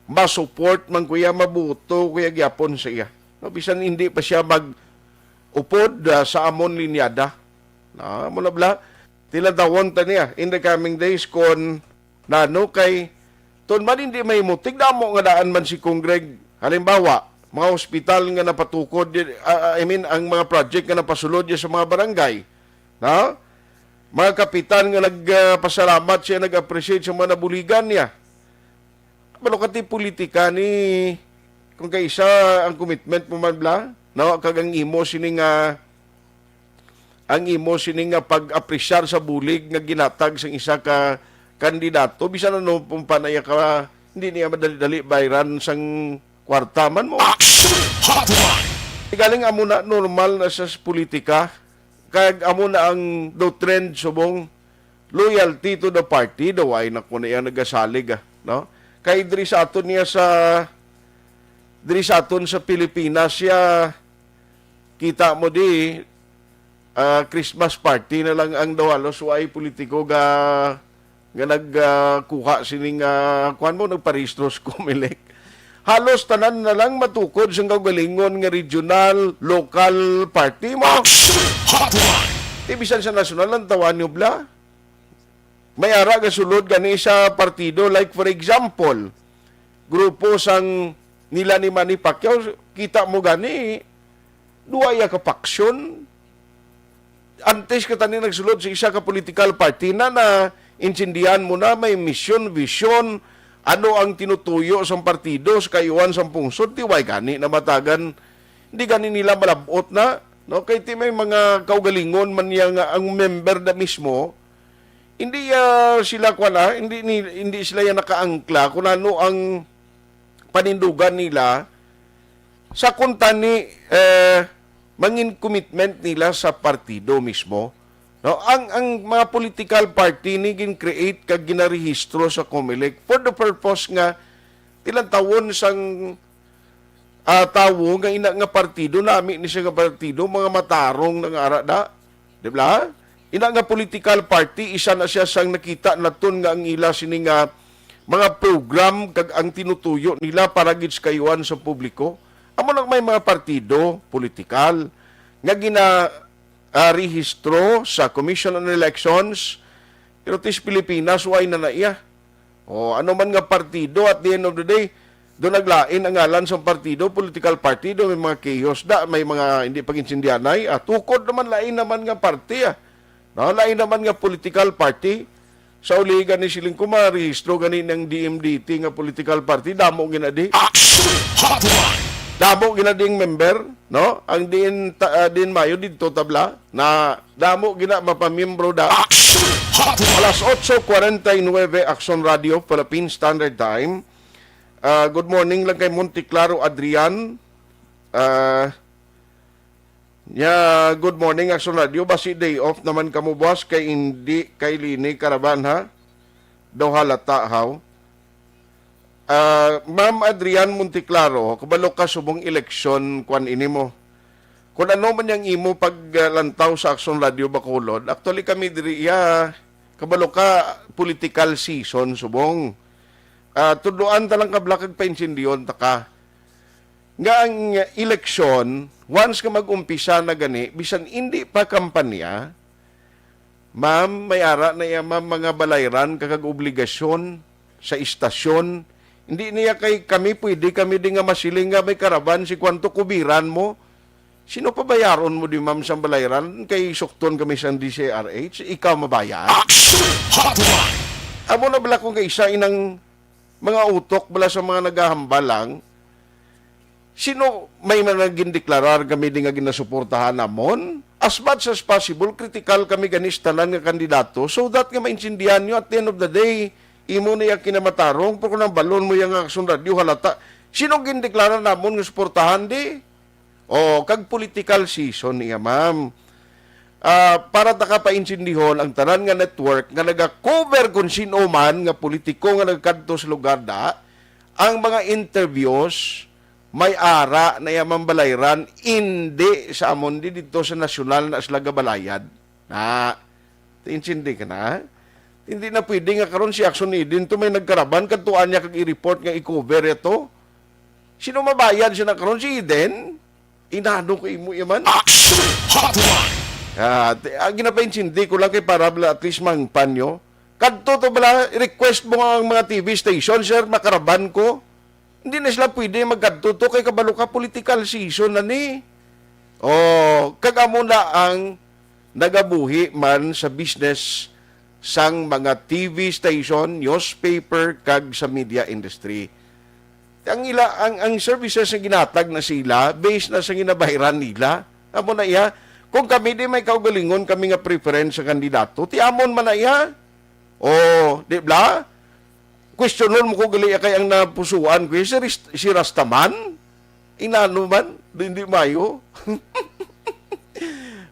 ma-support man ko ya, maboto ko ya gyapon sa iya. No, bisan hindi pa siya mag-upod, ah, sa amon linyada. Na, mo na bala, tilantawon ta niya in the coming days kon nano kay tun man hindi mahimo, tigdamo nga daan man si Congreg. Halimbawa, mga hospital nga napatukod, ah, ah, I mean, ang mga project nga napasulod niya sa mga barangay. Na? Mga kapitan nga nagpasalamat siya, nag-appreciate sa mga nabuligan niya. Balo ka ti politika ni, kung kaisa ang commitment mo man bala, no? Kag ang imo sini nga, ang imo sini nga pag-apresyar sa bulig nga ginatag sang isa ka kandidato, bisan ano pong panaya ka, hindi niya madali-dali bayran sang kwarta man mo. Action Hotline! Galing amo na, normal na sa politika, kag amo na ang daw trend subong loyalty to the party, daw ay na ko na iya nagasalig, ah, no? Kay diri sa aton niya sa, diri sa aton sa Pilipinas siya, kita mo di, ah, Christmas party na lang ang daw halos way politiko ga, nga nag, ah, kuha sining, ah, kuwan mo, nagparehistro sa Comelec. Halos tanan na lang matukod sa kaugalingon nga regional, local party mo. Action Hotline! Di bisan sa nasyonal, ang tawan nyo bala. May ara gasulod gani sa partido. Like, for example, grupo sang nila ni Manny Pacquiao, kita mo gani, duwa iya ka paksyon. Antes ka tani nagsulod sa isa ka political party na, na intindihan mo na may misyon, vision, ano ang tinutuyo sang partido sa kayuhan sang pungsod, di way gani namatagan, hindi gani nila malabot na, no? Kay ti may mga kaugalingon man niya nga ang member na mismo, hindi, ah, sila, kwan, ah, hindi ni-, hindi sila yan nakaangkla kung ano ang panindugan nila sa kuntani, eh, mangin commitment nila sa partido mismo. No? Ang, ang mga political party ni gin-create kag ginarehistro sa Comelec for the purpose nga tilantawon sang, ah, tawo nga ina nga partido, nami ni siya nga partido, mga matarong na nga ara da. Di ba? Ina nga political party, isa na siya sang nakita naton nga ang ila sini nga mga program kag ang tinutuyo nila para gid sa kayuhan sa publiko. Amo nang may mga partido politikal nga gina, ah, rehistro sa Commission on Elections, pero tis Pilipinas, way na na iya. O, ano man nga partido, at the end of the day, do naglain ang ngalan sa partido, political party, do may mga chaos da, may mga hindi pag-intindihanay. Ah, tukod naman, lain naman nga party, ah. No, lain naman nga political party. Sa uligan ni siling ko, marehistro gani ng D M D T nga political party, damo gina di. Action Hotline! Damo gina ding member, no? Ang diin ta-, ah, diin mayo didto tabla na damo gina mapamiyembro da. Action Hotline! Alas otso cuarenta y nueve, Action Radio, Philippine Standard Time. Ah, good morning lang kay Monte Claro Adrian. Ah, ya, good morning, Action Radio. Basi day off naman kamo, boss, kay hindi kay lini karaban, ha? Daw halata, haw? Ah, Ma'am Adrian Monteclaro, kabalo ka subong eleksyon, kwan ini mo. Kung ano man yang imo paglantaw sa Action Radio Bacolod, actually kami diri iya, kabalo ka, political season subong. Ah, tudloan ta lang kabla kag paintindiyon ta ka. Nga ang eleksyon, once ka mag-umpisa na gani, bisan indi pa kampanya, ma'am, may ara na iya, ma'am, mga balayran kag obligasyon sa istasyon. Hindi niya kay kami, pwede kami di nga masiling nga may karaban si kwanto kubiran mo. Sino pa bayaron mo di, ma'am, sang balayran? Kay sukton kami sang D C R H, ikaw mabayad? Action Hotline! Amo na bala kung kaisa inang mga utok bala sa mga nagahambal lang. Sino may mga gindeklarar kami di nga ginasuportahan namon? As much as possible, critical kami gani sa tanan nga kandidato so that nga maintindihan nyo at the end of the day, imo na iya kinamatarong, pero kung ang balon mo iya nga Action Radio, halata, sino gindeklarar namon nga suportahan di? O, kag political season niya, ma'am. Ah, para ta ka paintindihon ang tanan nga network nga naga-cover kung sino man nga politiko nga nagkadto sa lugar da, ang mga interviews may ara na iya, ma'am, balayran, indi sa amon di dito sa nasyonal na sila gabalayad. Na, intindi ka na? Hindi na pwede nga karon si Action Eden to may nagkaraban kadtuan niya kag i-report nga i-cover ito. Sino mabayad siya na karon? Si Eden? Inano ko imo iya man? Action Hotline! Ah, ti-, ang ginapaintindi ko lang kay para bala at least mangpan nyo. Kadto to bala, request mo nga ang mga T V station, sir, makaraban ko. Hindi na sila pwede magkadto to kay kabalo ka political season na ni. Oh, kag amo na ang nagabuhi man sa business sang mga T V station, newspaper, kag sa media industry. Ang ila, ang, ang services nga ginatag na sila, based na sa ginabayaran nila. Amo na iya, kung kami di may kaugalingon kami nga preference sa kandidato, ti amon man na iya. O, di bla? Questionon mo ko gali kay ang napusuan ko, si Ris-, si Rastaman? Inano man? Di, di mayo.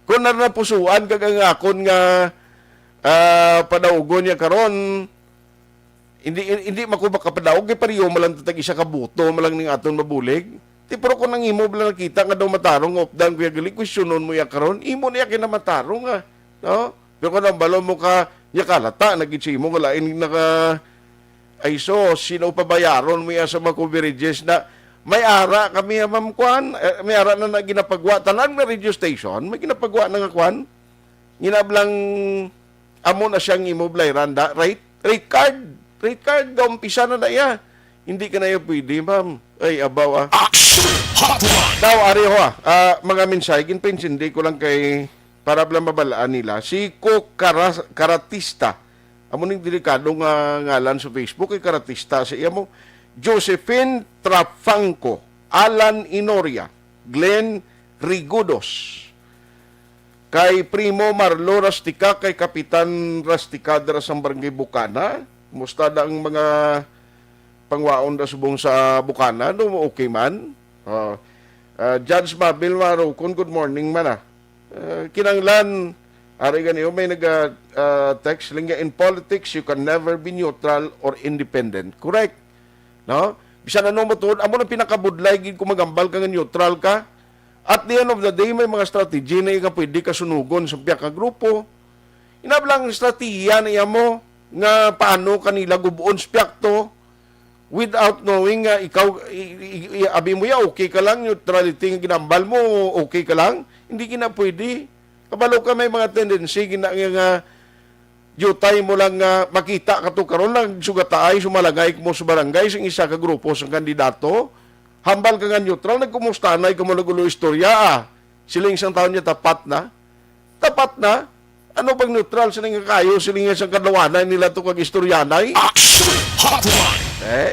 Kung na napusuan kag ang akon nga, ah, padaugon niya karon, hindi, hindi man ko makapadaog, kay pareho man lang ta tag isa ka boto man lang ning aton mabulig. Ti, pero kung ang imo bala nakita nga daw matarong nga updan, Kuya Gali, questionon mo iya karon, imo na iya kinamatarong, ah. No? Pero kung ang balo mo ka, niya kalata, nagid sa imo nga lain naka, ay so, sino pabayaron mo iya sa mga coverages na may ara kami, ah, ma'am, kwan, eh, may ara na, na ginapagwa, tanan nga radio station, may ginapagwa na nga kwan. Ginablang amo na siyang imo, Blayran, da, rate, rate card, rate card, gaumpisa na na iya. Hindi ka na iya pwede, ma'am. Ay, abaw, ah. Action Hotline! Daw, ari ho, ah. Ah, mga mensahe, ginpaintindi ko lang kay, para lang mabalaan nila. Si Ko Kara-, Karatista, amo ning delikado nga ngalan sa Facebook, kay Karatista sa iya mo. Josephine Trafangco, Alan Inoria, Glenn Rigudos, kay Primo Marlo Rastica, kay Kapitan Rastica dira sa Barangay Bukana. Kumusta na ang mga pangwaon da subong sa Bukana? No, okay man? Oh. Ah, Judge Mabel Marocon, good morning man, ah. Ah, kinanglan, ari ganiyo, may naga, ah, text lang niya, "In politics, you can never be neutral or independent." Correct. No? Bisan ano mo tuod, amo nang pinakabudlay gid kung magambal ka nga neutral ka. At the end of the day, may mga strategy na nga pwede ka sunugon sa piyak nga grupo. Inablang strategiya na iya mo nga paano kanila gubon sa piyak to without knowing nga ikaw, i-, i-, i-, abi mo ya, okay ka lang, neutrality nga ginambal mo, okay ka lang. Hindi gina pwede. Kabalo ka, may mga tendency gina nga, nga Diutay mo lang nga makita ka to karon, nagsugataay, sumalangay mo sa barangay sing isa ka grupo sang kandidato. Hambal ka nga neutral, nagkumustanay ka mo, nag-ulo istorya, ah. Siling sang taon niya, tapat na. Tapat na. Ano bang neutral? Siling nga kayo, siling nga sang kadlawanay nila to kag istoryanay. Action Hotline! Eh,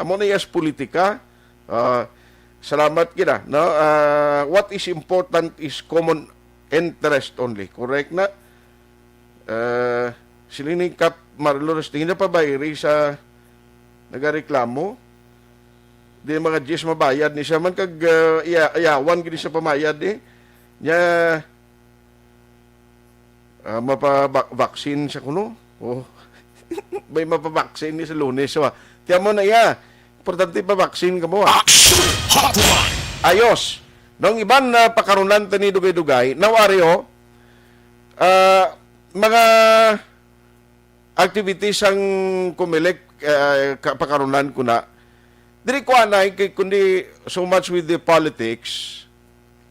amo na yes, politika. Ah, Salamat kita, no? Ah, what is important is common interest only. Correct na? Ah, sila ni Kap Marlo Rustin, na pa ba iri sa nagareklamo? Di mga G S mabayad ni siya man kag, ah, iya-, iyawan gid sa pamayad, eh. Nya, ah, mapa-, vaccine sa kuno? Oh. May mapa-vaccine ni sa Lunes, so, ah. Tiyan mo na iya. Importante pa vaccine ka mo, ah. Action Hotline! Ayos. Nung iban na pakarunan tani dugay-dugay, now, Ario, ah, mga activities sang Comelec, ah, ka-, pakarunan ko na. Diri ko anay kay kundi so much with the politics.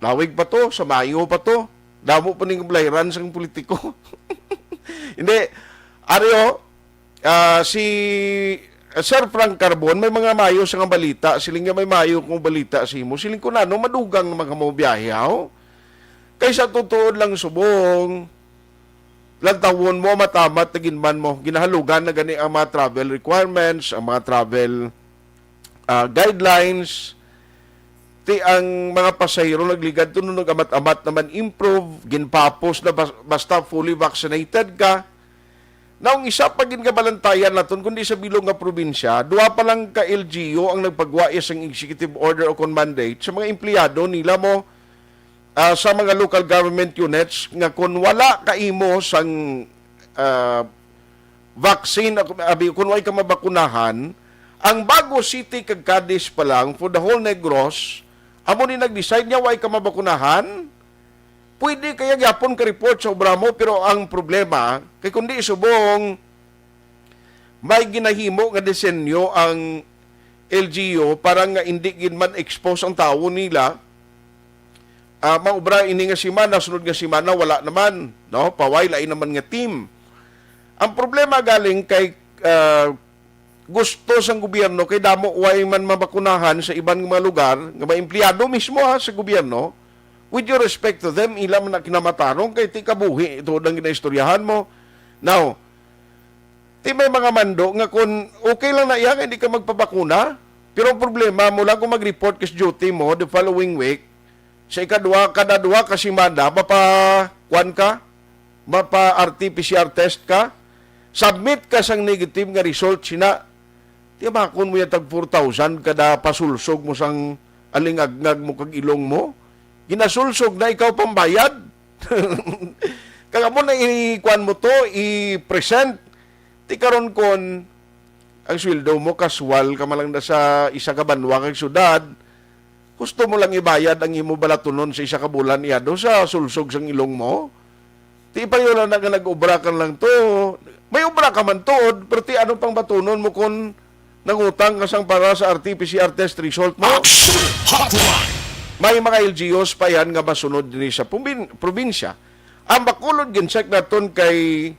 Lawig pa to, sa Mayo pa to. Damo pa ning kablayran sang politiko. Hindi, Ario, ah, si Sir Frank Carbon, may mga mayo sa nga balita. Siling niya may mayo kong balita sa imo. Siling ko na, no, madugang naman ka mo biyahe, haw? Kaysa tutuod lang subong, lantawon mo, amat-amat na ginman mo. Ginahalugan na gani ang mga travel requirements, ang mga travel, ah, guidelines. Ti ang mga pasahero nagligad to, no, nag-amat-amat naman improve, ginpapos na bas-, basta fully vaccinated ka. Naong isa pa gid nga balantayan naton, kundi sa bilog nga probinsya, duha pa lang ka L G U ang nagpagwa sang executive order o kon mandate sa mga empleyado nila mo, ah, sa mga local government units nga kon wala ka imo sang, ah, vaccine, abi, kon way ka mabakunahan, ang Bago City kag Cadiz pa lang for the whole Negros, amo ni nag-decide niya way ka mabakunahan, pwede kaya gyapon ka report sa obra mo, pero ang problema kay kundi subong may ginahimo nga disenyo ang L G U para nga indi gid man expose ang tawo nila. Ah, maobra ini nga semana, sunod nga semana wala naman, no? Paway lain naman nga team. Ang problema galing kay, ah, gusto sang gobyerno kay damo way man mabakunahan sa iban nga mga lugar nga mga empleyado mismo, ha, sa gobyerno. With your respect to them, ila man na kinamatarong kay ti kabuhi ito ang ginaistoryahan mo. Now, ti may mga mando nga kung okay lang na iya nga hindi ka magpabakuna, pero ang problema mo lang kung mag-report ka sa duty mo the following week, sa ikadua, kada duha ka semana, mapa, kuwan ka, mapa R T P C R test ka, submit ka sang negative nga result sina, tiyabakon mo yan tag four thousand kada pasulsog mo sang alingagngag mo kag ilong mo. Ginasulsog na ikaw pambayad. Kag amo na i-, kuwan mo to, i-present. Ti karon kon ang sweldo mo, kaswal ka man lang na sa isa ka banwa kag syudad, gusto mo lang ibayad ang imo balatunon sa isa ka bulan, iya do sa sulsog sang ilong mo? Ti pareho lang na nga nag-obra ka lang to. May obra ka man tuod, pero ti ano pang batunon mo kon nangutang ka sang para sa R T P C R test result mo? Action Hotline! May mga L G Us pa yan nga masunod diri sa pumbin-, probinsya. Ang Bacolod, gin-check naton kay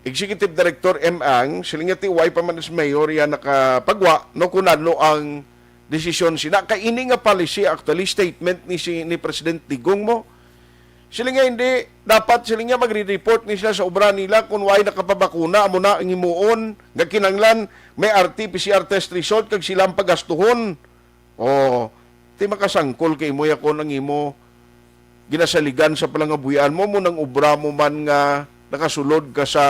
Executive Director M. Ang, siling niya ti way pa man si Mayor yan nakapagwa, no, kung ano ang desisyon sina. Kay ini nga policy, actually, statement ni si, ni President Digong mo. Siling niya hindi, dapat siling niya magre-report ni sila sa obra nila kung way nakapabakuna, amo na ang himuon, nga kinanglan, may R T P C R test result, kag sila ang pagastuhon. Oh, ti makasangkol kay imo yakon ang imo ginasaligan sa palangabuhian mo, mo nang obra mo man nga nakasulod ka sa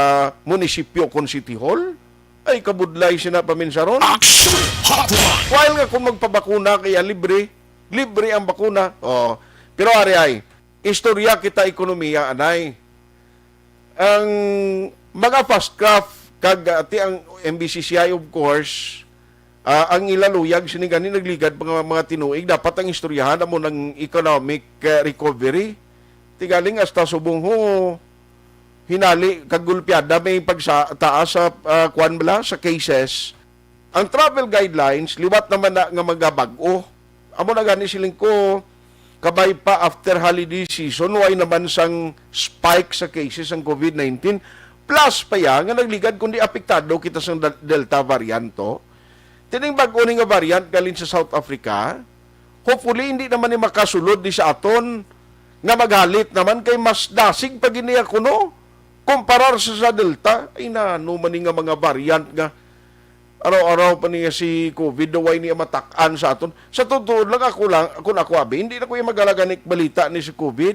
munisipyo kon City Hall? Ay, kabudlay sina paminsaron. Action Hotline! While nga kung magpabakuna kaya libre, libre ang bakuna. Oh, pero ari ay, istorya kita ekonomiya, anay. Ang mga fast craft kag, ah, ti ang M B C C I, of course, ah, ang ila luyag sini gani nagligad pa nga mga tinuig, dapat ang istoryahan amo nang economic, ah, recovery. Ti galing hasta subong ho hinali kag gulpiada may pagsa-, taas sa, ah, kwan bala, sa cases. Ang travel guidelines, liwat naman na nga magabag-o. Amo na gani siling ko, kabay pa after holiday season, way naman sang spike sa cases ang COVID nineteen. Plus pa ya nga nagligad kundi apektado kita sa Del-, Delta variant to. Tining bag-o ni nga variant galing sa South Africa, hopefully hindi naman ni makasulod di sa aton nga maghalit naman kay mas dasig pa gid niya kuno kumparar sa, sa Delta. Ay, nano man ni nga mga variant nga Araw-araw pa niya si covid, daw way niya matak-an sa aton. Sa totoo lang, ako lang, kung ako, abi, hindi na ko yung magalaga ni balita ni si covid.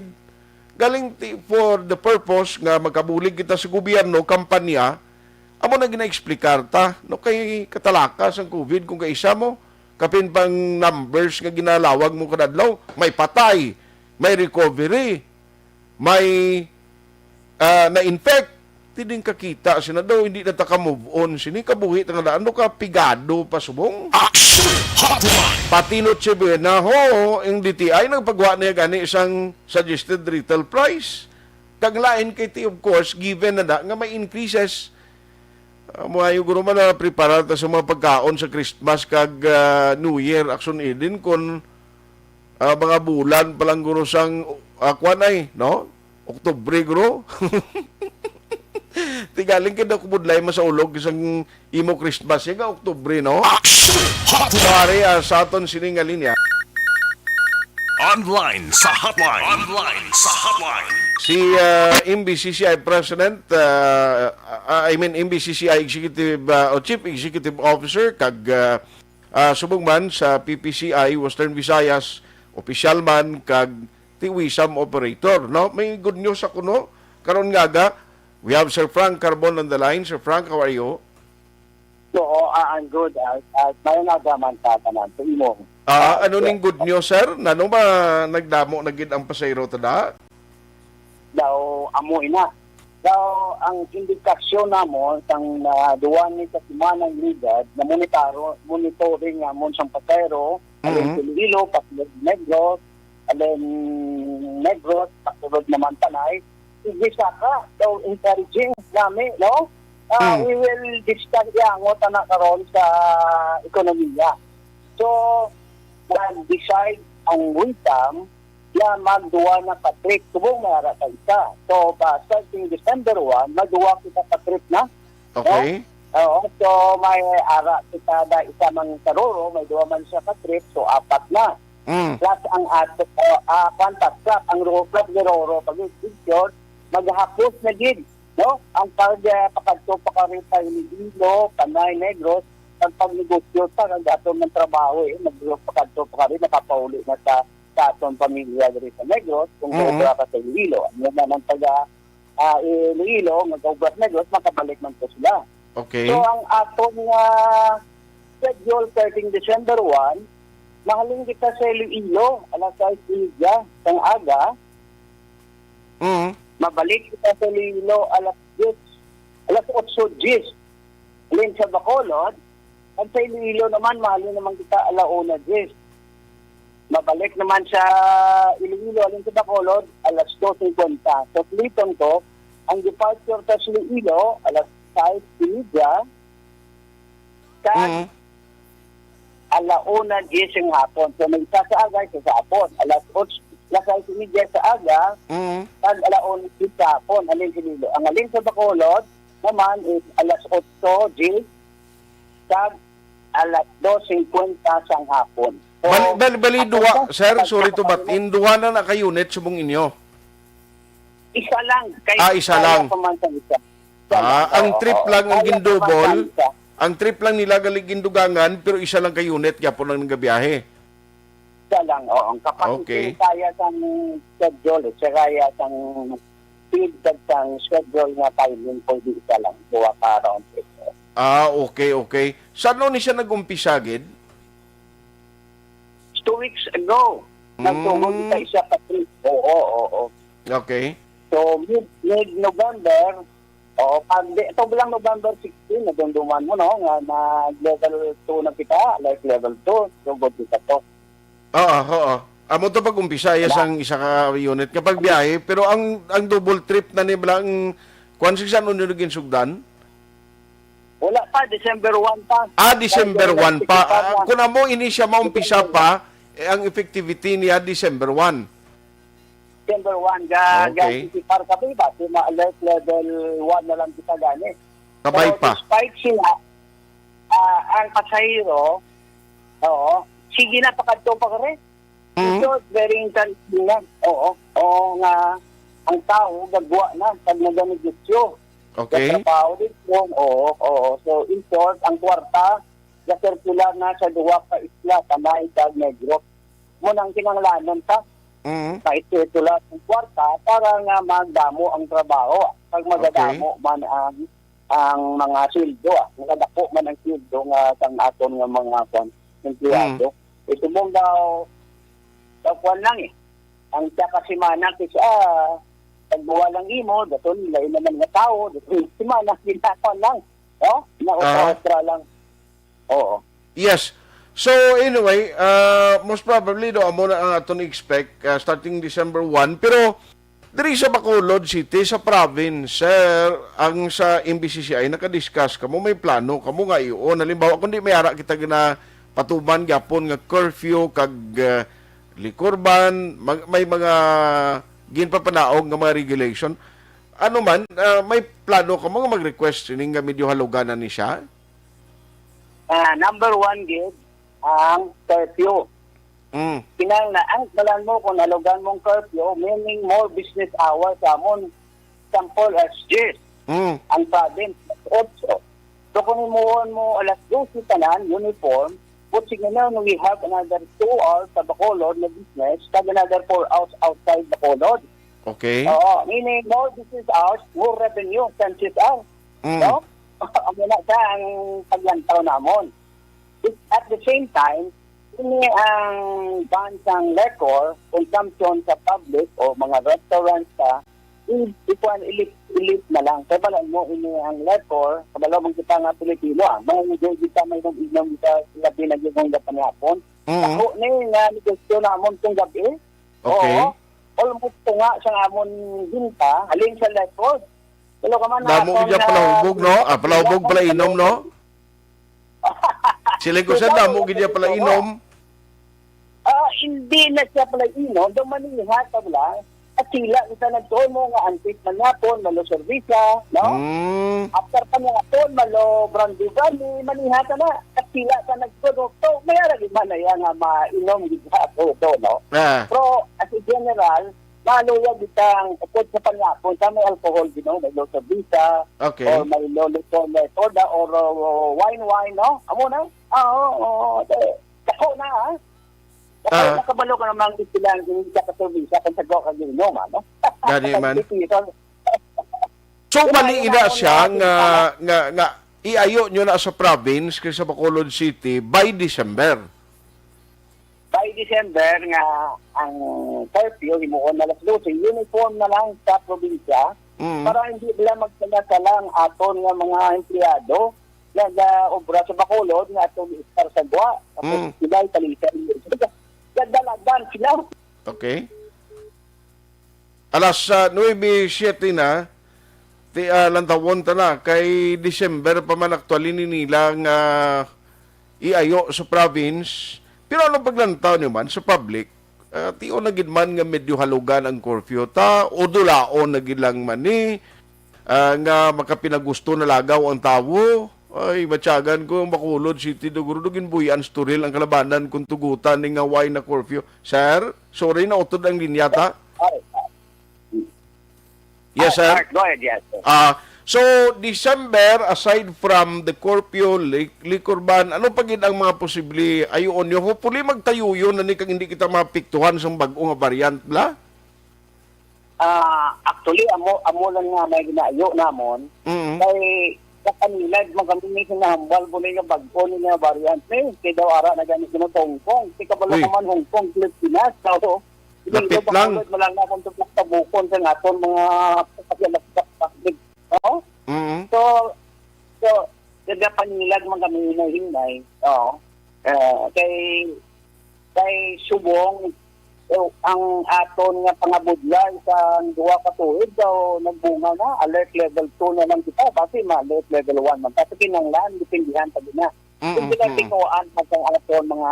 Galing ti-, for the purpose nga magkabulig kita sa gobyerno, kampanya, amo na gina-explicar ta, no, kay katalaka sang covid kung kaisa mo, kapin pang numbers nga ginalawag mo kada adlaw, may patay, may recovery, may, ah, na-infect. Ti din kakita sina daw, hindi na ta ka move on sini kabuhi ta nga daan, ano ka pigado pa subong. Action Hotline! Pati Noche Buena, ho, ang D T I nagpagawa niya gani isang suggested retail price. Kag lain kay ti, of course, given na na nga may increases. Ah, maayo guro man na preparar ta sa mga pagkaon sa Christmas kag, ah, New Year, Action Eden, kun, ah, mga bulan pa lang guro sang, ah, kwan ay, no? Oktubre guro. Tigaling kay daw kubudlay man sa ulog sang imo Christmas, ya nga Oktubre, no? Action Hotline! Pare, ah, sa aton sining nga linya. Online sa hotline. Online sa hotline. Si, ah, M B C C I President, ah, ah, I mean, M B C C I Executive, ah, o Chief Executive Officer, kag, ah, ah, subong man sa P P C I Western Visayas, opisyal man, kag ti WISAM operator, no? May good news ako, no? Karon nga aga, we have Sir Frank Carbon on the line. Sir Frank, how are you? Oo, ah, I'm good. Ah, ah, mayong aga man sa tanan. Sa imo. Ah, Ah, ano yeah. ning good news, sir? Nano ba nagdamo na gid ang pasahero tada? Daw, amo ina. Daw, ang indikasyon namon sang, ah, duwa ni ka semana nga edad, na monitaro, monitoring namon sang pasahero, alin Mhm. sa Iloilo, pasulod Negros, alin Negros, pasulod naman Tanay. Sige, saka, daw, encouraging nami, no? Ah, Mm. We will discuss, iangot ana karon sa ekonomiya. So, nag-decide ang WISAM na magduwa na ka trip. Subong may ara ka isa. So, ba, starting December one, magduwa kita ka trip na. Okay. Oo, so may ara kita da isa man sa Roro, may duwa man siya ka trip, so apat na. Mm. Plus ang ato, uh, uh, kwan pa, plus ang Roro, plus ni Roro, pag picture, maghapos na gid, no? Ang pag, ah, pakadto pa ka rin sa Iloilo, Panay, Negros, ang pagnegosyo sa ang ato ng trabaho, eh, nag-, pakadto pa ka rin, nakapauli na sa, sa atong pamilya diri sa Negros, kung Mhm. sobra ka sa Iloilo. Ano na ang taga, ah, Iloilo, magkaubras Negros, makabalik man po sila. Okay. So, ang aton nga schedule, starting December one, mahalin kita sa Iloilo, alas sais y media sang aga. Mm. Mabalik kita sa Iloilo alas diyes, alas otso diyes. Alin sa Bacolod, ang sa Iloilo naman, mahalin naman kita ala una diyes. Mabalik naman sa Iloilo, alin sa Bacolod, alas dos singkwenta. So, suliton ko, ang departure sa Iloilo, alas sais y media, kag Mm. ala una diyes ng hapon. So, may isa sa aga, isa sa hapon. Alas otso, alas sais y media sa aga, Mm. kag ala una diyes sa hapon, alin sa Iloilo. Ang alin sa Bacolod naman is alas otso diyes, kag alas dos singkwenta sang hapon. So, Bali, bali, bali, ako duha, na, sir, sorry to butt in, duha na na ka unit subong inyo. Isa lang. Kay Ah, isa kaya lang. pa man sa isa. Isa Ah, lang, ang oo, trip oo. lang ang Kaya pa man gindouble, sa isa. ang trip lang nila gali gindugangan, pero isa lang ka unit gyapon ang nagabiyahe. Isa lang, oo. Ang capacity Okay. kaya sang schedule, eh, siya kaya sang speed kag sang schedule nga timing, pwede isa lang, duha ka round trip. Ah, okay, okay. Sa ano ni siya nag-umpisa, gid? Two weeks ago, nagtugod Mm. kita isa ka trip. Oo, oo, oo. Okay. So, mid, mid-November, oo, pag di, ito lang November sixteen, nadumduman mo, no, nga nag-level two na kita, like level two, tugod kita to. Oo, oo. Amo to pag-umpisa, ya Wala. sang isa ka unit nga pagbiyahe, pero ang, ang double trip na ni bala ang, kwan, sa ano nyo naging sugdan? Wala pa, December one pa. Ah, December Kaya one pa. nag-, Ah, kung amo ini siya maumpisa December pa, eh, ang effectivity niya December one. December one, ga-, Okay. ga-, anticipar kami ba? Di ma-alert level one na lang kita gani. Kabay Pero pa. despite sila, ah, ang pasahero, oo, sige na, pakadto pa kare. Mm. So, very encouraging na. Oo, oo nga, ang tao, gagwa na, pag naganegosyo. Okay. Gatrabaho dito, oo, oo. So, in short, ang kwarta, gasirkular na sa duha ka isla, Panay kag Negros. Mo nang kinahanglanon ta, Mm. maisirkular ang kwarta para nga magdamo ang trabaho, kag Okay. magadamo man ang, ang mga sweldo, ah. Magadako man ang sweldo nga sang aton nga mga, kwan, empleyado. Mm. Ito mong daw, daw kwan lang eh. Ang isa ka semana, kis-, ah, tagduwa lang imo, daton lain naman nga tao, daton semana, ginakwan lang. Oh, Ah. naotra-otra lang. Oo. Yes. So, anyway, uh, most probably, do, amo na ang aton expect, uh, starting December one. Pero, diri sa Bacolod City, sa province, sir, ang sa M B C C I, nakadiscuss kamo, may plano kamo nga iyon. Halimbawa, kung di may ara kita ginapatuman gyapon nga curfew, kag, uh, liquor ban, mag-, may mga ginpapanaog nga mga regulation. Ano man, uh, may plano kamo nga mag-request sining nga medyo haluganan ni siya? Ah, number one gid, ang curfew. Mm. Kinahanglan, ang balan mo kung nalugan mong curfew, meaning more business hours sa amon. Example, S Gs, Mm. ang province, otso. So, kung himuon mo alas dose tanan, uniform, but sige na, we have another two hours sa Bacolod na business, kag another four hours outside Bacolod. Okay. Oo, meaning more business hours, more revenue, chances are. Mm. No? Amo na sa ang paglantaw namon. At the same time, ini ang ban sang liquor consumption sa public o mga restaurants sa i-, ikuan, ilip, ilip na lang. Kay balan mo, ini ang liquor, kabalo man kita nga Pilipino, ah, mga hindi kita may inom kita, labi na gyud kung gapon. Mm. Ako ni nga negosyo namon kung gabi. Okay. Oo. Almost tunga sa amon hinta, halin sa liquor. Pero ka man Damo naton gid niya nga palahubog, no? Ah, palahubog, pala inom, no? Siling ko sa Ikaw, damo gid niya pala ikaw, inom. Ah, hindi na siya pala inom. Daw maniha ka wala. At sila, isa nagtuon mo nga antik man napon, malo serbisa, no? Mm. After pa niya napon, malo brandy brandy, maniha ka na. At sila ka nagtuon, so, may arag man na yan nga mainom gid sa ato, no? Ah. Pero, as a general, maluya gid ang upod sa pangyapon, sa may alcohol, you know, may low cerveza, Okay. or may low liquor, may soda, or, uh, wine, wine, no? Amo na? Ah, oo, oo. Dako na, ha? Dako Ah. na kabalo ka namang istilan, hindi ka kaservisa kung sagwa ka ginom, ano? Gani man. Pag-inom. So, Yun, mali yun ina ang siya una, nga, yun, nga, nga iayo nyo na sa province kay sa Bacolod City by December. By December nga ang curfew himuon na alas dose, uniform na lang sa probinsya Mm. para hindi sila magsala-sala ang aton nga mga empleyado nga nag-obra sa Bacolod nga aton istar sa gwa. Tapos Mm. sila italitan. Nagdalagan sila. Okay. Alas, ah, nuebe siete na, ti, ah, lantawon ta na, kay December pa man actually ni nila nga iayo sa province. Pero anong paglantaw niyo man sa public? Ah, tion na gid man nga medyo halugan ang curfew ta, o dulaon na gid lang man ni, ah, nga makapinagusto na lagaw ang tawo? Ay, matyagan ko ang Bacolod City, duguro do ginbuy-an storil ang kalabanan kung tugutan ni nga why na curfew. Sir, sorry, nautod ang linya ta. Ay, Yes, sir. Art, go ahead, yes, sir. Ah, so, December, aside from the curfew, li-, liquor ban, ano pa gid ang mga posible ayoon nyo? Hopefully, magtayuyon na ni kag hindi kita maapektuhan sa bag-o nga variant, bla? Ah, actually, amo, amo lang nga may ginaayo namon. Mm. Kay, kapanilad, man kami ni kinahambal mo ni nga bag-o ni nga variant ni. Kay daw ara na gani sa Hong Kong. Kay kabalo Uy. Ka man Hong Kong, Pilipinas. So, Lapit lang. Hindi ba lang na kung tabukon sa aton mga pagkakasakit? Oo? Mm. So, so, nagapanilag man kami hinay-hinay. Oo. Eh, kay, kay subong, eh, ang aton nga pangabudlay sa duha ka tuig daw nagbunga na, alert level two na lang kita, basi ma-alert level one man. Kasi kinahanglan, depindihan pa din na. Mm, Kung mm. pinagtikuan pa sa aton mga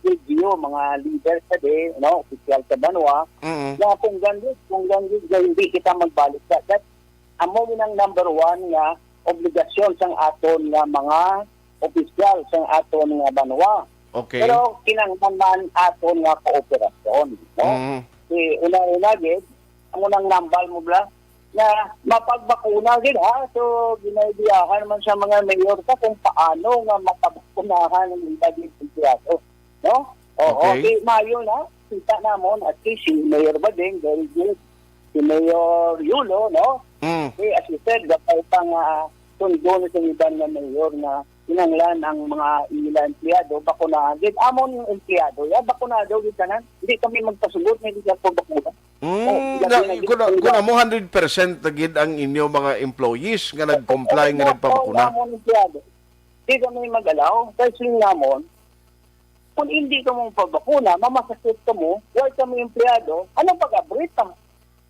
L G U, mga leaders sa di, no, opisyal sa banwa, Mm. nga kung gandit, kung gandit nga hindi kita magbalik sa that, amo yun ang number one nga obligasyon sang aton nga mga opisyal sang aton nga banwa. Okay. Pero kinahanglan man aton nga kooperasyon, no? Mm. Si una-una gid, amo nang nambal mo bla, nga mapagbakuna gid, ha. So, ginaidiyahan man sa mga mayor ta kung paano nga mapabakunahan ang ilang empleyado, no? Oo, Okay. Di mayo na, kita namon, at least si Mayor Bading, very good. Si Mayor Yulo, no? Mm. Di, as you said, gabay pa nga sundo na sa iban nga mayor na kinahanglan ang mga ila empleyado, bakunahan. Gid, amon yung empleyado, ya, bakunado, gid tanan. Hindi kami magpasugot, hindi siya po bakuna. Mm, Oh, na, lagi na kung, dito, kung amo hundred percent na gid ang inyo mga employees nga nag-comply, nga Oo, nagpabakuna. Oo, amon empleyado. Di kami mag-allow, kay swing namon, kung hindi ka mo pabakuna, mamasakit ka mo, why kami empleyado, ano pag-abrit ka?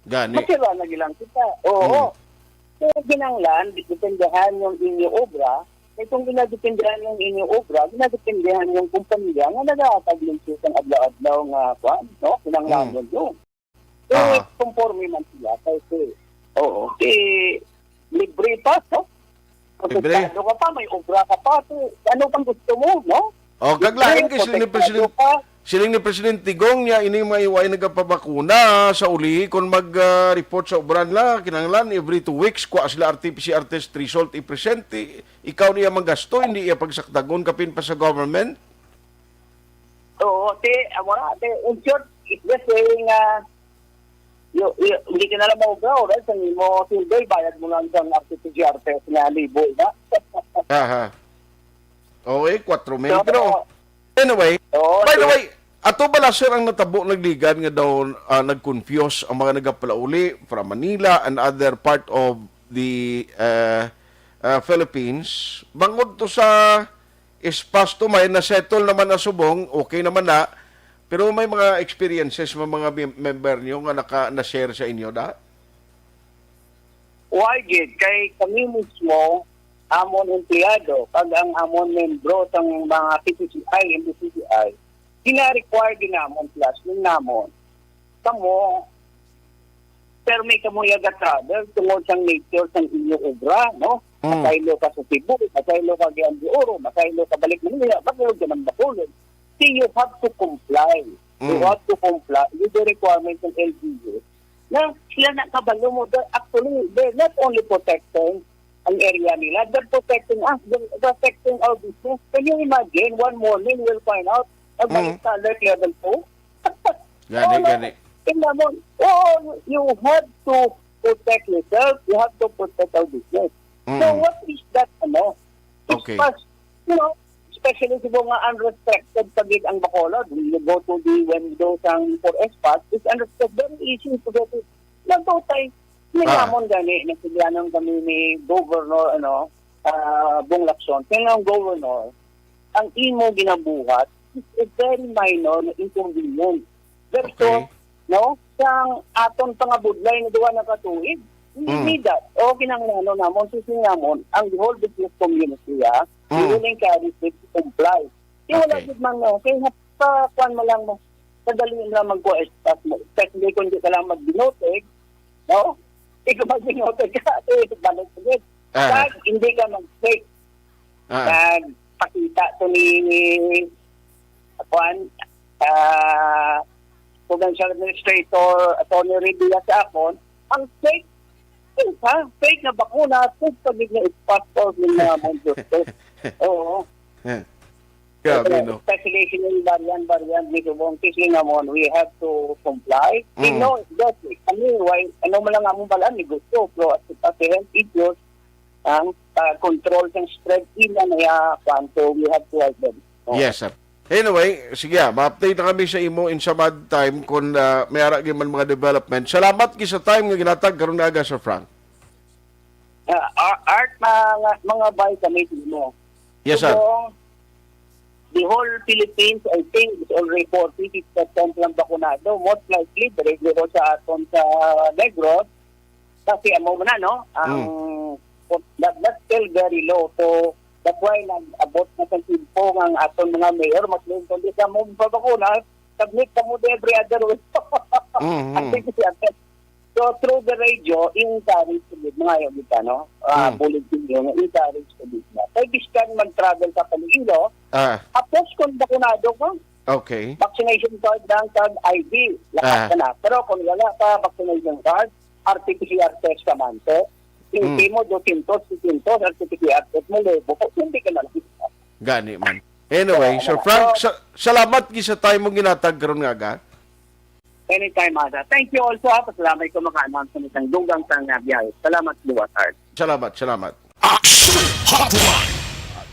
Gani. Masira na gilang kita. Oo. So, ginanglan, di- dependehan yung inyo obra. Kaya kung ginadependehan yung inyo obra, ginadependehan yung kumpanya nga nagahatag ng isang adlaw-adlaw nga, kwan, no? Kinanglan Mm. yun. Ah. So, conforme man sila. Kasi, oo. Di, libre pa, no? Libre. Protektado ka pa, may obra ka pa. So, ano pang gusto mo, no? O, kaglain kay siling ni Protektado President, ka. siling ni President Tigong niya, ini may way nagapabakuna sa uli kon mag-report sa obra nila, kinahanglan every two weeks kuha sila R T P C R test result i-present. I- ikaw niya manggasto, hindi iya pagsakdagon kapin pa sa government. Oo, te, amo na, te, in short, it's the saying, ah, yo, yo, hindi ka na lang maubra, oras ang imo survey, bayad mo lang sa R T P C R test nga libo, na? Aha. O, eh, kwatro mil. So, Pero, anyway, oo, by the te. way, ato bala, sir, ang natabo nagligan nga daw ah, nag-confuse ang mga nagapalauli from Manila and other part of the uh, uh, Philippines bangod to sa Espasto, may na-settle naman na subong, okay naman na, pero may mga experiences, may mga mem- member niyo nga naka na-share sa inyo da? Why gid? Kay kami mismo, amon empleyado, kag ang amon membro sang mga P C C I, M P C C I, gina-require din namon, plus din namon. Kamo, permi kamo yaga travel tungod sang nature sang inyo obra, no? Mm. Masaylo ka sa Cebu, masaylo ka Guian de Oro, masaylo ka balik Manila, bakit ka nang Bacolod? See, you have to comply. You Mm. have to comply with the requirements ng L G U. Na sila na kabalo mo, they're actually, they're not only protecting ang area nila, they're protecting us, they're protecting our business. Can you imagine, one morning we'll find out, nagbalik Mm. sa alert level two. Gani, Oo, gani. Tingnan mo, oh, you have to protect yourself, you have to protect our business. So Mm. what is that, ano? It's Okay. Fast, you know, especially sa mga unrestricted pa gid ang Bacolod. When you go to the window sang Four Espace, it's unrestricted, very easy to get it. Nagtutay, Ah. Nilamon gani, nagsigilanon kami ni Governor, ano, ah, Bong Lacson. Kaya nga ang Governor, ang imo ginabuhat is a very minor na inconvenience. Very Okay. short, no? Sang aton pangabudlay nga duha na ka tuig. Hindi Mm. need that. O kinahanglanon namon, sisi namon, ang whole business community, ah, we Mm. will encourage it to comply. Di wala Okay. gid man, no? Kaya nga, pa, kwan mo lang mo. Kadali lang magkuha, especially kung di ka lang magbinote, no? Ikaw magbinote ka, eh, balik ulit. Ah. Kag hindi ka mag-fake. Ah. Kag pakita to ni, kwan, ah, Provincial Administrator Attorney Revilla sa akon, ang fake, fake, ha? Fake na bakuna, fake pa gid nga i-passport ng mga Mondos. Oo. Eh. Grabe, no? Especially sa yung variant, variant, ni Subong, kasi nga mo, we have to comply. Mm. No, that, kami, why, ano man lang among balaan, ni gusto, pero as, as a health issues, ang uh, control sa spread, ila na ya, kwan, so we have to help them. Oh. Yes, sir. Anyway, sige, ah, ma-update na kami sa imo in some odd time kung ah, may ara gyud man mga development. Salamat gid sa time nga ginatag karon nga aga, Sir Frank. Uh, Art, mga, mga bay kami mo. Yes, sir. So, the whole Philippines, I think, is already forty-six percent lang bakunado. Most likely, diri guro sa aton sa Negros, kasi amo man na, no? Ang, Hmm. that, that's still very low. So, that's why nag-abot na sa timpo nga ang aton mga mayor, mas kundi sa mo pabakuna, submit ka mo every other week. Mhm. Ang big siya. So, through the radio, i-encourage ko gid, mga yun, kita, no? Ah, Mm. bulletin yun, i-encourage ko gid na. Kaya biskan mag-travel ka pa Iloilo, Ah, tapos kung bakunado ka, okay. vaccination card lang, kag I D, lakas Ah. ka na. Pero kung wala ka vaccination card, R T P C R test ka man, sir. Yung Mm. chemo, dosyentos, dosyentos, R T P C R test mo, libo. Hindi ka na lang. Gani man. Anyway, Sir Salamat. Frank, sa, salamat gi sa time mo ginatag karon nga aga. Anytime, Ada. Thank you also, ha. Pasalamat ko maka-announce sa isang dugang sang, ah, biyahe. Salamat, Luwa, sir. Salamat, salamat. Action Hotline.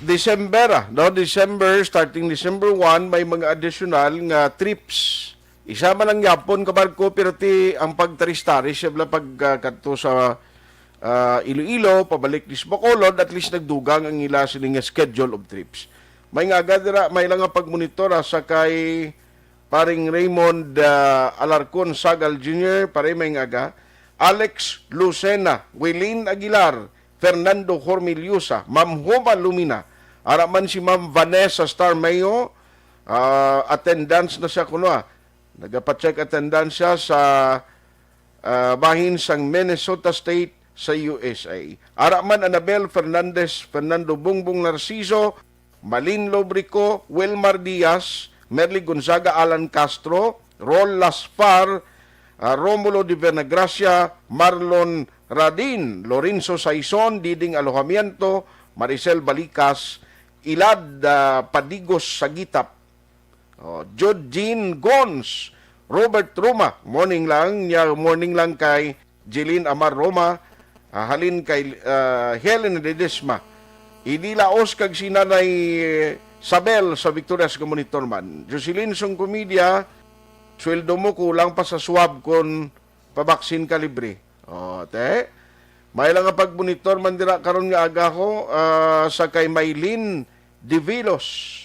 December, ah, no? December, starting December one, may mga additional nga trips. Isa man ang yapon ka barko, pero ti ang pagtaris-taris siya bala pag, ah, kadto sa, ah, Iloilo, pabalik ni sa Bacolod, at least nagdugang ang ila sini nga schedule of trips. May nga aga dira, may lang nga pagmonitor, ah, sa kay Paring Raymond, ah, Alarcon Sagal Junior, pare may nga aga, Alex Lucena, Wilin Aguilar, Fernando Hormiliosa, Ma'am Homa Lumina, ara man si Ma'am Vanessa Starmayo, ah, attendance na siya kuno, ah. Nagapacheck attendance siya sa, ah, bahin sang Minnesota State sa U S A. Ara man Anabel Fernandez, Fernando Bongbong Narciso, Malin Lobrico, Wilmar Diaz, Merly Gonzaga, Alan Castro, Rol Laspar, ah, Romulo de Vernagracia, Marlon Radin, Lorenzo Saison, Diding Alojamiento, Maricel Balicas, Ilad, ah, Padigos Sagitap, oh, Jud Jean Gons, Robert Roma, morning lang, niya morning lang kay Jeline Amar Roma, ah, halin kay, ah, Helen Ledesma. Idi Laos kag si Nanay Sabel sa Victorias nga monitor man. Jocelyn Sungkumedia, sweldo mo kulang pa sa swab kon pabaksin ka libre. Oh, te. May lang nga pagmonitor man dira karon nga aga ko, ah, sa kay Maylin Divilos.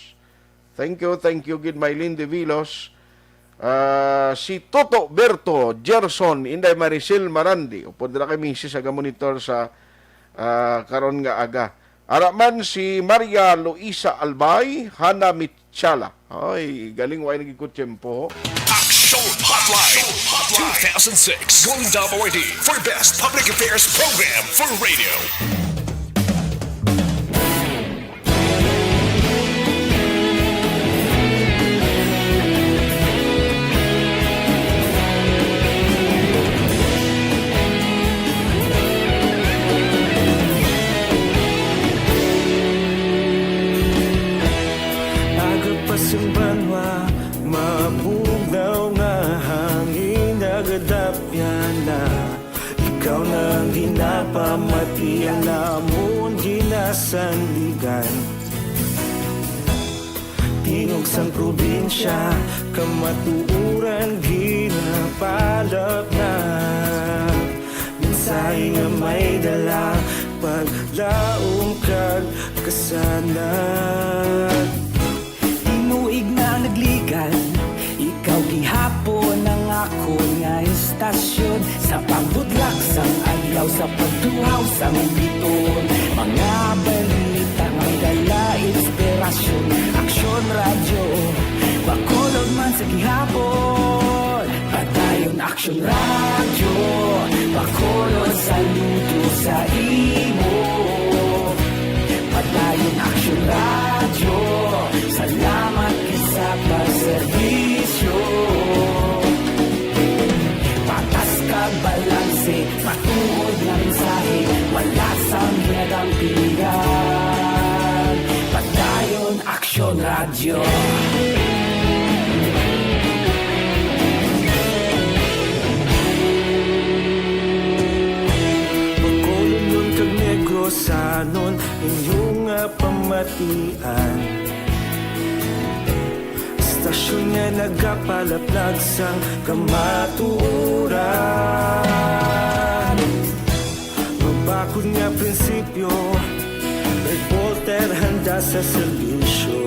Thank you, thank you gid, Maylin Divilos. Ah, si Toto Berto Gerson, Inday Maricel Marandi. Upod dira kay misis aga monitor sa, ah, karon nga aga. Ara man si Maria Luisa Albay, Hana Mitchala. Ay, galing, way nagikot tiyempo. Action Hotline two thousand six Golden Dove Awardee for Best Public Affairs Program for Radio. Aga pa sang banwa, mabugnaw nga hangin nagadapyan na. Ikaw na ang ginapamati, ang amon ginasandigan. Tingog sang probinsya, kamatuoran ginapalapnap. Mensahe nga may dala, paglaom kag kasanag. Tinuig na ang nagligan, ikaw gihapon ang akon nga istasyon. Sa pagbudlak sang adlaw, sa pagtuhaw sang biton, mga balita may dala inspirasyon. Aksyon Radyo, Bacolod man sa gihapon. Padayon Aksyon Radyo, Bacolod, saludo sa imo. Padayon Aksyon Radyo, salamat gid sa pagserbisyo. Patas kag balanse, matuod nga mensahe, wala sang ginadampigan. Padayon Aksyon Radyo. Bacolodnon kag Negrosanon, inyo nga pamatian. Istasyon nga nagapalaplag sang kamatuoran. Mabakod nga prinsipyo, reporter handa sa serbisyo.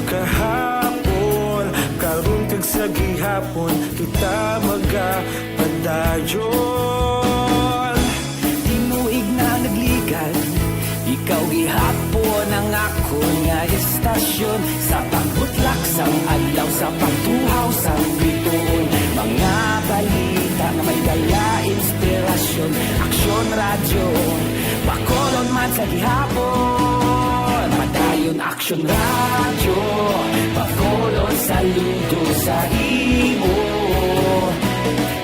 Kahapon, karon kag sa gihapon, kita magapadayon. Tinuig na nagligan, ikaw gihapon ang akon nga istasyon. Sa pagbutlak sang adlaw, sa pagtuhaw sang bituon, mga balita nga may dala inspirasyon. Aksyon Radyo, Bacolod man sa gihapon. Padayon Aksyon Radyo, Bacolod, saludo sa imo.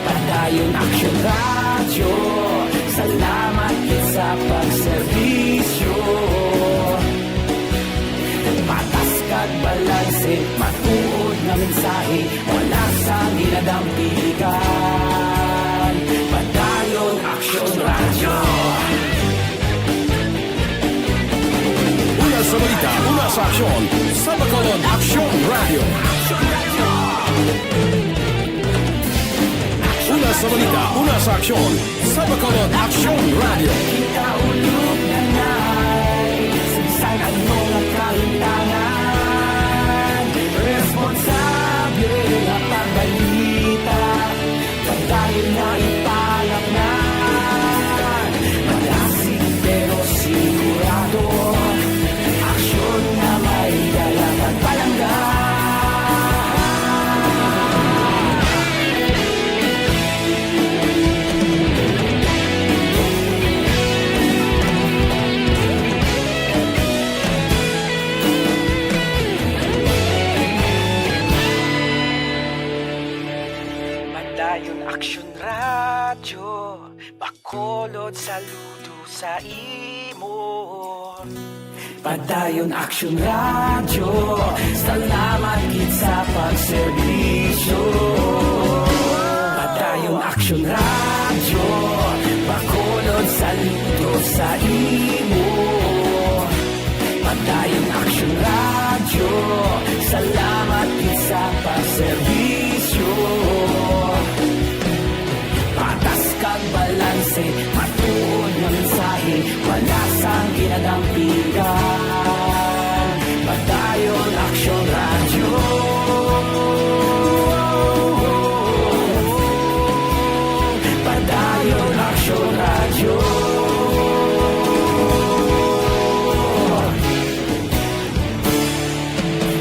Padayon Aksyon Radyo. Radyo, salamat gid sa pagserbisyo. Patas kag balanse, matuod nga mensahe, wala sang ginadampigan. Padayon Aksyon Radyo. Una sa balita, una sa aksyon, sa Bacolod Aksyon Radyo. Una sa balita, una sa aksyon, sa Bacolod Aksyon Radyo. Kita ulog na nai, sa bisan ano nga kahimtangan, responsable nga pagbalita, padayon na ipalapnan. Malasig pero sigurado, aksyon nga may dala kag palangga. Padayon Aksyon Radyo, Bacolod, saludo sa imo. Padayon Aksyon Radyo, salamat gid sa pagserbisyo. Padayon Aksyon Radyo, Bacolod, saludo sa imo. Padayon Aksyon Radyo, salamat gid sa pagserbisyo. Patas kag balanse, matuod nga mensahe, wala sang ginadampigan. Padayon Aksyon Radyo. Padayon Aksyon Radyo.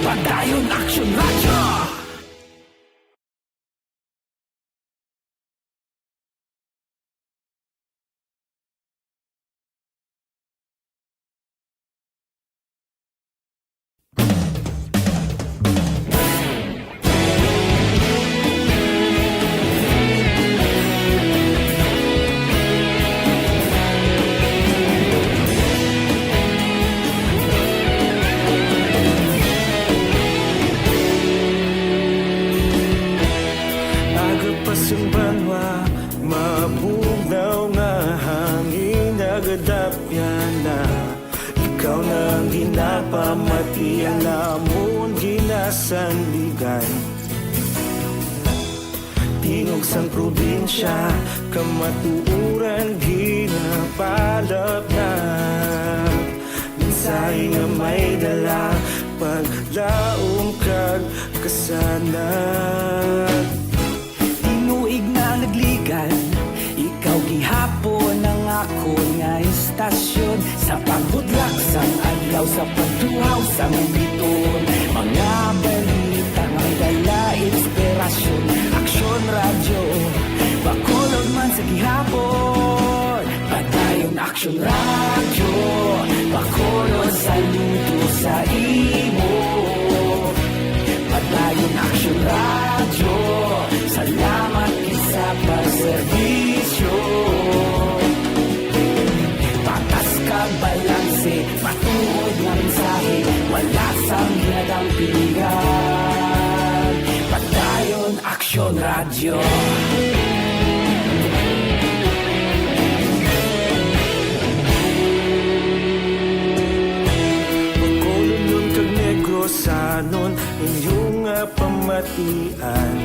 Padayon Aksyon Radyo. Aga pa sang banwa, mabugnaw nga hangin nagadapyan na. Ikaw na ang ginapamati, ang amon ginasandigan. Tingog sang probinsya, kamatuoran ginapalapnag. Mensahe nga may dala, paglaom kag kasanag. Tinuig na nagligan, ikaw gihapon ang akon nga istasyon. Sa pagbudlak sang adlaw, sa pagtuhaw sang bituon, mga balita nga may dala inspirasyon. Aksyon Radyo, Bacolod man sa gihapon. Padayon Aksyon Radyo, Bacolod, saludo sa imo. Padayon Aksyon Radyo, salamat gid sa pagserbisyo. Patas kag balanse, matuod nga mensahe, wala sang ginadampigan. Padayon Aksyon Radyo. Bacolodnon kag Negrosanon, inyo nga pamatian.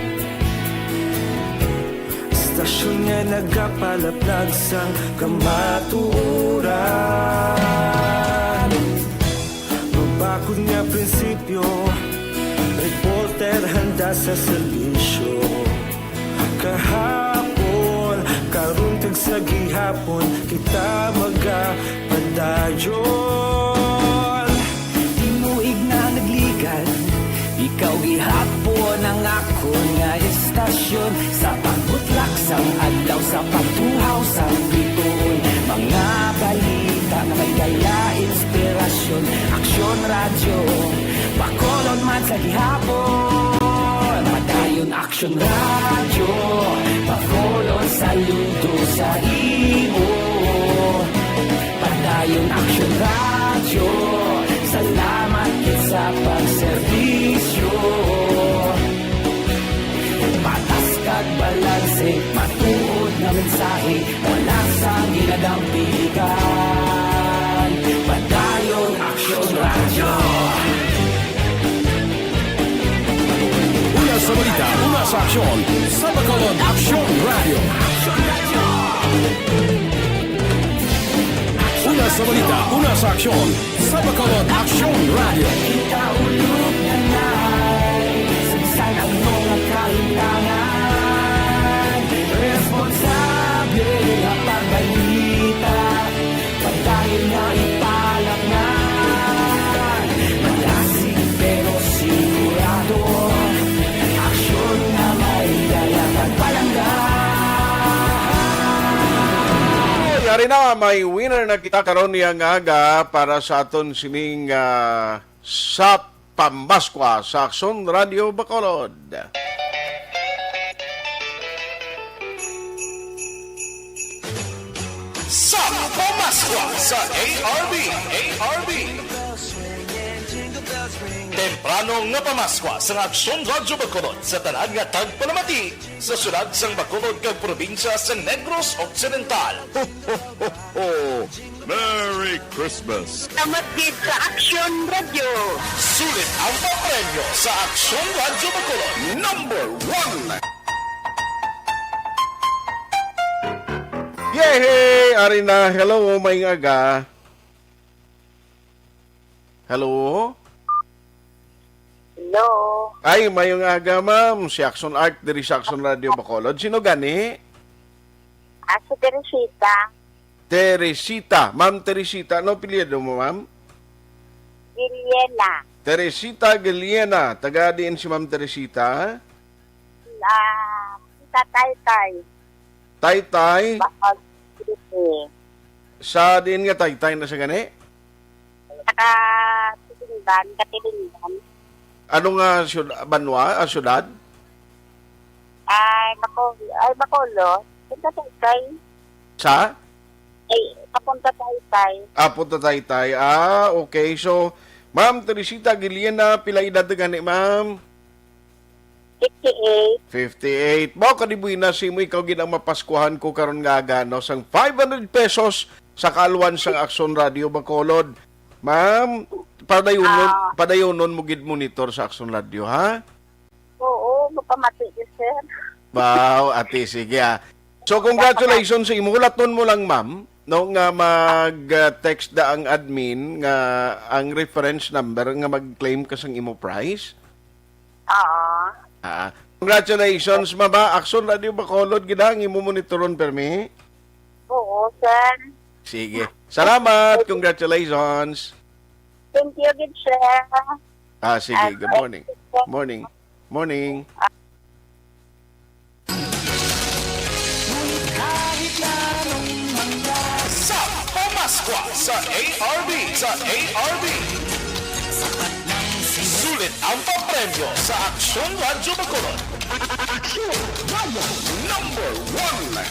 Istasyon nga nagapalaplag sang kamatuoran. Mabakod nga prinsipyo, reporter handa sa serbisyo. Kahapon, karon, kag sa gihapon, kita magapadayon. Tinuig na nagligan, ikaw gihapon ang akon nga istasyon. Sa pagbutlak sang adlaw, sa pagtuhaw sang bituon, mga balita nga may dala inspirasyon. Aksyon Radyo, Bacolod man sa gihapon. Padayon Aksyon Radyo, Bacolod, saludo Sa imo, Padayon Aksyon Radyo, salamat gid sa pagserbisyo. Patas kag balanse, matuod nga mensahe, wala sang ginadampigan. Padayon Aksyon Radyo. Una sa balita, una sa aksyon, sa Bacolod Aksyon Radyo. Una sa balita, una sa aksyon, sa Bacolod Aksyon Radyo. Ikahulog na na'y sa bisan ano nga kahimtangan, responsable nga pagbalita. Padayon nga ipalaknay, malasig pero sigurado, aksyon nga may dala kag palangga. Yari na, may winner na kita karon niya nga aga para sa aton sining, ah, sa Pamaskwa sa Aksyon Radio Bacolod. Sa Pamaskwa sa A R B, A R B. Temprano nga pamaskwa sa Aksyon Radyo Bacolod sa tanan nga tagpalamati sa siyudad sang Bacolod kag probinsya sang Negros Occidental. Ho, ho, ho, ho! Merry Christmas! Salamat gid sa Aksyon Radyo. Sulit ang papremyo sa Aksyon Radyo Bacolod. Number one! Yehey! Ari na. Hello, may aga. Hello? Hello. Ay, mayong aga, ma'am. Si Action Art diri sa Action Radio Bacolod. Sino gani? Ah, si Teresita. Teresita. Ma'am Teresita, ano apelyido mo, ma'am? Giliena. Teresita Giliena. Taga diin si Ma'am Teresita? Ah, sa Taytay. Taytay? Bacolod City. Sa diin nga Taytay na sa gani? Sa Katilindan, Katilindan. Ano nga syud-, banwa, ah, syudad? Ay, Baco-, ay, Bacolod. Punta Taytay. Sa? Ay, papunta Taytay. Ah, punta Taytay. Ah, okay. So, Ma'am Teresita Giliena, pila edad na gani, ma'am? Fifty-eight. Fifty-eight. Mao ka di buena, si imo ikaw gid ang mapaskuhan ko karon nga aga, no, sang five hundred pesos sa kaalwan sang Aksyon Radio Bacolod. Ma'am, padayunon, Ah. padayunon mo gid monitor sa Aksyon Radio, ha? Oo, mapamati ko, sir. Wow, ate, sige, ah. So, congratulations sa imo. Hulaton mo lang, ma'am, no, nga mag, ah, text da ang admin nga ang reference number nga mag-claim ka sang imo prize. Oo. Ah, congratulations, ma'am, ah. Aksyon Radio Bacolod gid ang imo monitoron, permi. Oo, sir. Sige. Salamat. Congratulations. Thank you, good sir. Ah, sige. Good morning. Morning. Morning. Sa Pamaskwa sa A R B, sa A R B. Sulit ang papremyo sa Aksyon Radyo Bacolod. Aksyon Radyo number one.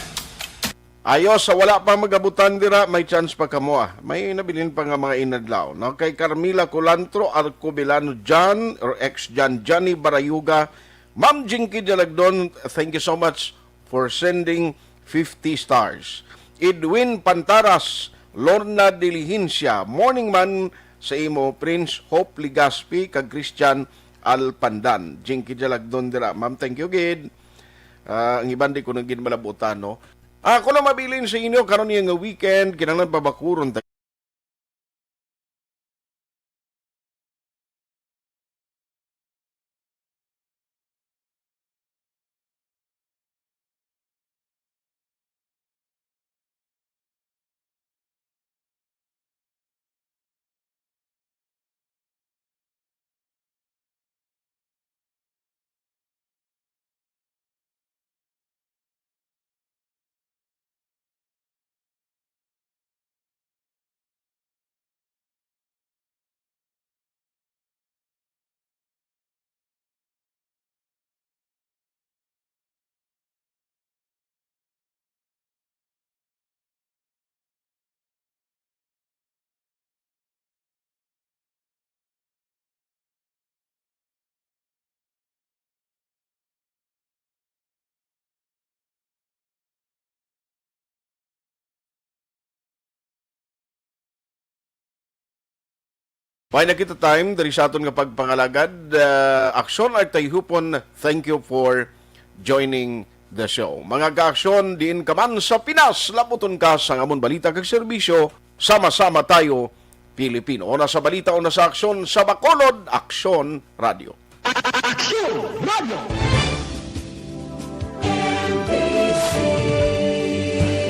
Ayo, sa wala pa magabutan dira, may chance pa kamo, ah. May nabilin pa nga mga inadlaw, no? Kay Carmila Culantro, Arco Belano John, or ex John, Johnny Barayuga, Ma'am Jinky Jalagdon, thank you so much for sending fifty stars. Edwin Pantaras, Lorna Diligencia, morning man sa imo, Prince Hope Legaspi, kag Christian Alpandan. Jinky Jalagdon dira, ma'am, thank you gid. Ah, ang iban di ko na gid malabutan, no? Ako lang mabilin sa inyo, karon niya nga weekend, kinahanglan pabakuron ta. May na kita time diri sa aton nga pagpangalagad. Uh, Aksyon Artayhupon, thank you for joining the show. Mga kaaksyon, diin ka man sa Pinas, labuton ka sa amon balita kag serbisyo. Sama-sama tayo, Pilipino. Una sa balita, una sa aksyon, sa Bacolod, Aksyon Radio. Aksyon Radio.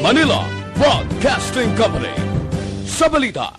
Manila Broadcasting Company. Sa balita,